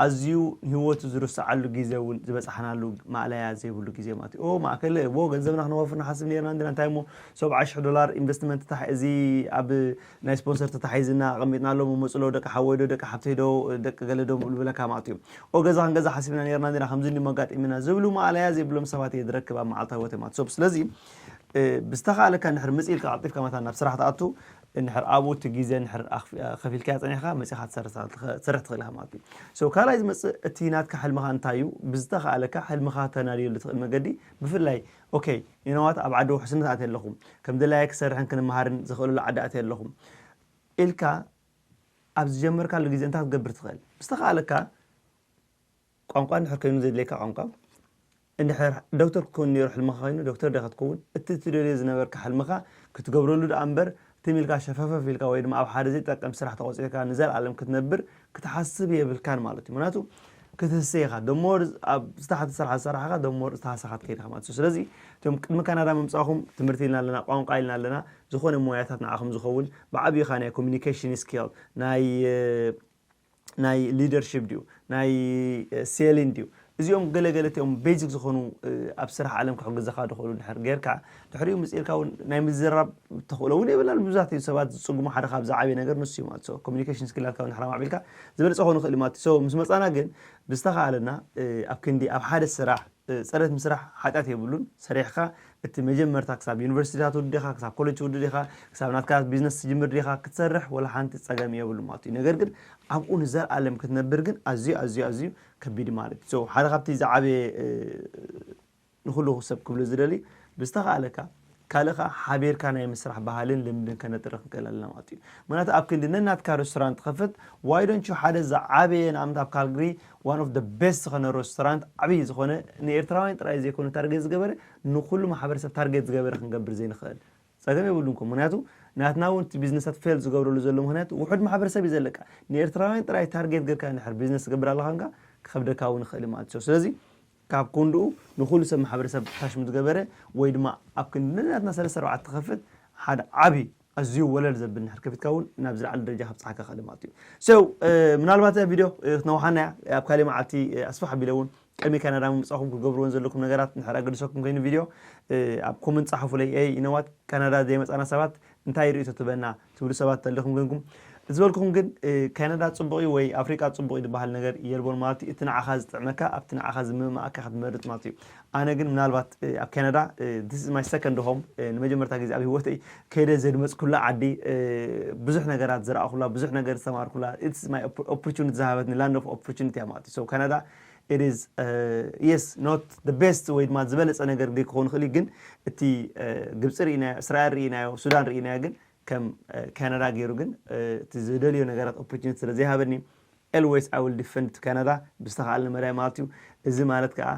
ኣዝዩ ንህይወቱ ዝርስዓሉ ግዜ እውን ዝበፃሕናሉ ማእለያ ዘይብሉ ግዜ ማለት እዩ ማእከል ዎ ገንዘብና ክነወፍር ንሓስብ ነርና እንዲና እንታይ እሞ ሰብዓ ሽሕ ዶላር ኢንቨስትመንት እዚ ኣብ ናይ ስፖንሰር ተታሒዝና ኣቐሚጥናሎም መፅሎ ደቂ ሓወይ ዶ ደቂ ሓብተይ ዶ ደቂ ገለ ዶ ብልብለካ ማለት እዩ ኦ ገዛ ክንገዛ ሓሲብና ነርና እንዲና ከምዚ እንዲሞ ኣጋጢምና ዝብሉ ማእለያ ዘይብሎም ሰባት እየ ዝረክብ ኣብ መዓልታዊ ወተማት ሰብ ስለዚ ብዝተኻእለካ እንድሕር ምፅእ ኢልካ ቀልጢፍካ መታን ናብ ስራሕ ትኣቱ እንድሕር ኣብኡ እቲ ግዜ እንድሕር ኣኽፊ- ከፊልካዮ ጸኒሕካ መጺኻ ትሰርሕ ትሰርሕ ትኽእል ኢኻ ማለት እዩ። So ካልኣይ ዝመጽእ እቲ ናትካ ሕልምኻ እንታይ እዩ? ብዝተኻእለካ ሕልምኻ ተናድየሉ ትኽእል መገዲ ብፍላይ okay you know what ኣብ ዓዲ ውሕስነት ኣትየ ኣለኹ ከም ድላየ ክሰርሕን ክንመሃርን ዝኽእሉሉ ዓዲ ኣትየ ኣለኹ ኢልካ ኣብ ዝጀመርካሉ ግዜ እንታይ ክትገብር ትኽእል? ብዝተኻእለካ ቋንቋ እንድሕር ኮይኑ ዘድልየካ ቋንቋ እንድሕር ዶክተር ክትከውን ነይሩ ሕልምኻ ኮይኑ ዶክተር ዲኻ ክትከውን እቲ ትደልዮ ዝነበርካ ሕልምኻ ክትገብረሉ ደኣ እምበር ትም ኢልካ ሸፈፈፍ ኢልካ ወይ ድማ ኣብ ሓደ ዘይጠቅም ስራሕ ተቆፂርካ ንዘለኣለም ክትነብር ክትሓስብ የብልካን ማለት እዩ። ምክንያቱ ክትህሰ ኢኻ ደሞር ኣብ ዝተሓተ ስራሕ ዝሰራሕኻ ደሞር ዝተሃሰኻ ትከይድ ኢኻ ማለት እዩ። ስለዚ እቶም ቅድሚ ካናዳ ምምፃእኹም ትምህርቲ ኢልና ኣለና፣ ቋንቋ ኢልና ኣለና፣ ዝኾነ ሞያታት ንዓኹም ዝኸውን ብዓብይኻ ናይ ኮሚኒኬሽን ስኪል ናይ ናይ ሊደርሽፕ ድዩ ናይ ሴሊን ድዩ እዚኦም ገለገለ እቲኦም ቤዚክ ዝኾኑ ኣብ ስራሕ ዓለም ክሕግዘኻ ድኽእሉ ድሕር ጌርካ ድሕሪኡ ምፅኢልካ እውን ናይ ምዝራብ ተኽእሎ እውን የብላን። ብዙሓት እዩ ሰባት ዝፅጉሙ ሓደ ካብ ዝዓበየ ነገር ንሱ እዩ ማለት ኮሚኒኬሽን ስኪላትካ እውን ድሕር ማዕቢልካ ዝበለፀ ክኾኑ ይኽእል እዩ ማለት እዩ። So ምስ መፃና ግን ብዝተኻእለና ኣብ ክንዲ ኣብ ሓደ ስራሕ ፅሬት ምስራሕ ሓጢኣት የብሉን። ሰሪሕካ እቲ መጀመርታ ክሳብ ዩኒቨርሲቲታት ውድኻ ክሳብ ኮሌጅ ውድኻ ክሳብ ናትካ ቢዝነስ ትጅምር ዲኻ ክትሰርሕ ወላ ሓንቲ ፀገም የብሉ ማለት እዩ። ነገር ግን ኣብኡ ንዘለኣለም ክትነብር ግን ኣዝዩ ኣዝዩ ኣዝዩ ከቢድ ማለት እዩ። So ሓደ ካብቲ ዝዓበየ ንኩሉ ሰብ ክብሎ ዝደሊ ብዝተኻእለካ ካልእ ከዓ ሓቢርካ ናይ ምስራሕ ባህልን ልምድን ከነጥሪ ክንክእል ኣለና ማለት እዩ። ምክንያቱ ኣብ ክንዲ ነናትካ ሬስቶራንት ትኸፍት why don't you ሓደ ዝዓበየ ንኣብነት ኣብ ካልግሪ one of the best ዝኾነ ሬስቶራንት ዓብዪ ዝኾነ ንኤርትራውያን ጥራይ ዘይኮነ ታርጌት ዝገበረ ንኩሉ ማሕበረሰብ ታርጌት ዝገበረ ክንገብር ዘይንኽእል ፀገም የብሉን እኮ። ምክንያቱ ናትና እውን እቲ ቢዝነሳት ፌል ዝገብረሉ ዘሎ ምክንያት ውሑድ ማሕበረሰብ እዩ ዘለካ። ንኤርትራውያን ጥራይ ታርጌት ገርካ ንድሕር ቢዝነስ ትገብር ኣለካ ንካ ክኸብደካ እውን ይኽእል ማለት እዩ። ስለዚ ካብ ክንድኡ ንኩሉ ሰብ ማሕበረሰብ ታሽሙ ዝገበረ ወይ ድማ ኣብ ክንዲ ነናትና ሰለስተ ኣርባዕተ ትኸፍት ሓደ ዓብዪ ኣዝዩ ወለል ዘብል ንድሕር ከፊትካ እውን ናብ ዝለዓለ ደረጃ ከብፅሓካ ይኽእል ማለት እዩ። So ምናልባት እዛ ቪድዮ ክትነውሓና እያ። ኣብ ካሊእ መዓልቲ ኣስፋሕ ኣቢለ እውን ቅድሚ ካናዳ ምምፃኹም ክትገብርዎን ዘለኩም ነገራት ንድሕር ኣገድሰኩም ኮይኑ ቪድዮ ኣብ ኮመንት ፀሓፉለይ። ኤይ you know what ካናዳ ዘይመፃና ሰባት እንታይ ርእቶ ትበና ትብሉ ሰባት ተለኹም ኮይንኩም ዝበልኩኹም ግን ካናዳ ፅቡቕ እዩ ወይ ኣፍሪቃ ፅቡቕ እዩ ዝበሃል ነገር የልቦን ማለት እዩ። እቲ ንዓኻ ዝጥዕመካ ኣብቲ ንዓኻ ዝምእማኣካ ክትመርፅ ማለት እዩ። ኣነ ግን ምናልባት ኣብ ካናዳ this is my second home ንመጀመርታ ግዜ ኣብ ህይወተይ ከይደ ዘድመፅኩላ ዓዲ ብዙሕ ነገራት ዝረኣኹላ ብዙሕ ነገር ዝተማርኩላ it's my opportunity ዝሃበትኒ land of opportunity እያ ማለት እዩ። So ካናዳ it is yes not the best ወይ ድማ ዝበለፀ ነገር ዘይክኸውን ይኽእል እዩ ግን እቲ ግብፂ ርኢናዮ እስራኤል ርኢናዮ ሱዳን ርኢናዮ ግን ከም ካናዳ ገይሩ ግን እቲ ዝደልዮ ነገራት ኦፖርቹኒቲ ስለ ዘይሃበኒ always I will defend ካናዳ ብዝተኻኣልኒ መዳይ ማለት እዩ። እዚ ማለት ከዓ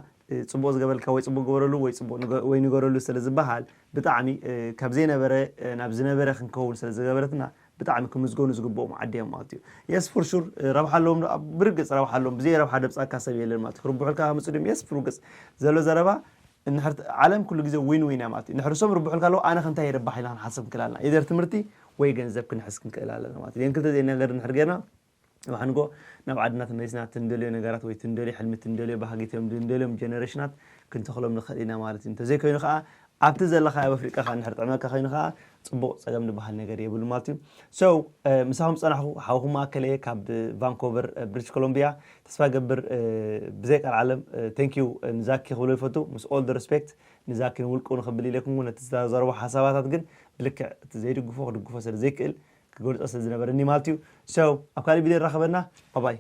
ፅቡቅ ዝገበረልካ ወይ ፅቡቅ ግበረሉ ወይ ፅቡቅ ወይ ንገረሉ ስለ ዝበሃል ብጣዕሚ ካብ ዘይነበረ ናብ ዝነበረ ክንከውን ስለ ዝገበረትና ብጣዕሚ ክምዝገኑ ዝግብኦም ዓዲ እዮም ማለት እዩ። Yes for sure ረብሓ ኣለዎም ብርግፅ ረብሓ ኣለዎም ብዘይ ረብሓ ደብፃካ ሰብ የለን ማለት እዩ። ክርብሑልካ ከምፅእ ድም yes ብርግፅ ዘሎ ዘረባ እንድሕር ዓለም ኩሉ ግዜ ዊን ዊን እያ ማለት እዩ። እንድሕር እሶም ርብሑ ልካ ኣለዉ ኣነ ከንታይ የረባሕ ኢልና ክንሓስብ ክንክእል ኣለና። ኢደር ትምህርቲ ወይ ገንዘብ ክንሕዝ ክንክእል ኣለና ማለት እዩ። እዚአን ክልተ እዚአን ነገር እንድሕር ጌርና ንባሕንጎ ናብ ዓድና ተመሊስና ትንደልዮ ነገራት ወይ ትንደልዮ ሕልሚ ትንደልዮ ባህጊ ትንደልዮም ጀነሬሽናት ክንተኽሎም ንኽእል ኢና ማለት እዩ። እንተዘይኮይኑ ከዓ ኣብቲ ዘለኻ ኣብ ኣፍሪቃ ከዓ እንድሕር ጥዕመካ ኮይኑ ከዓ ፅቡቕ ፀገም ዝበሃል ነገር የብሉ ማለት እዩ። So ምሳኹም ዝፀናሕኩ ሓውኹም ማእከለየ ካብ ቫንኮቨር ብሪቲሽ ኮሎምቢያ። ተስፋ ገብር ብዘይ ቃል ዓለም thank you ንዛኪ ክብሎ ይፈቱ ምስ all the respect ንዛኪ ንውልቁ ንኽብል ኢለኩም ነቲ ዝተዘረቡ ሓሳባታት ግን ብልክዕ እቲ ዘይድግፎ ክድግፎ ስለ ዘይክእል ክገልፆ ስለ ዝነበረኒ ማለት እዩ። So ኣብ ካልእ ቪድዮ ንራኸበና ባባይ።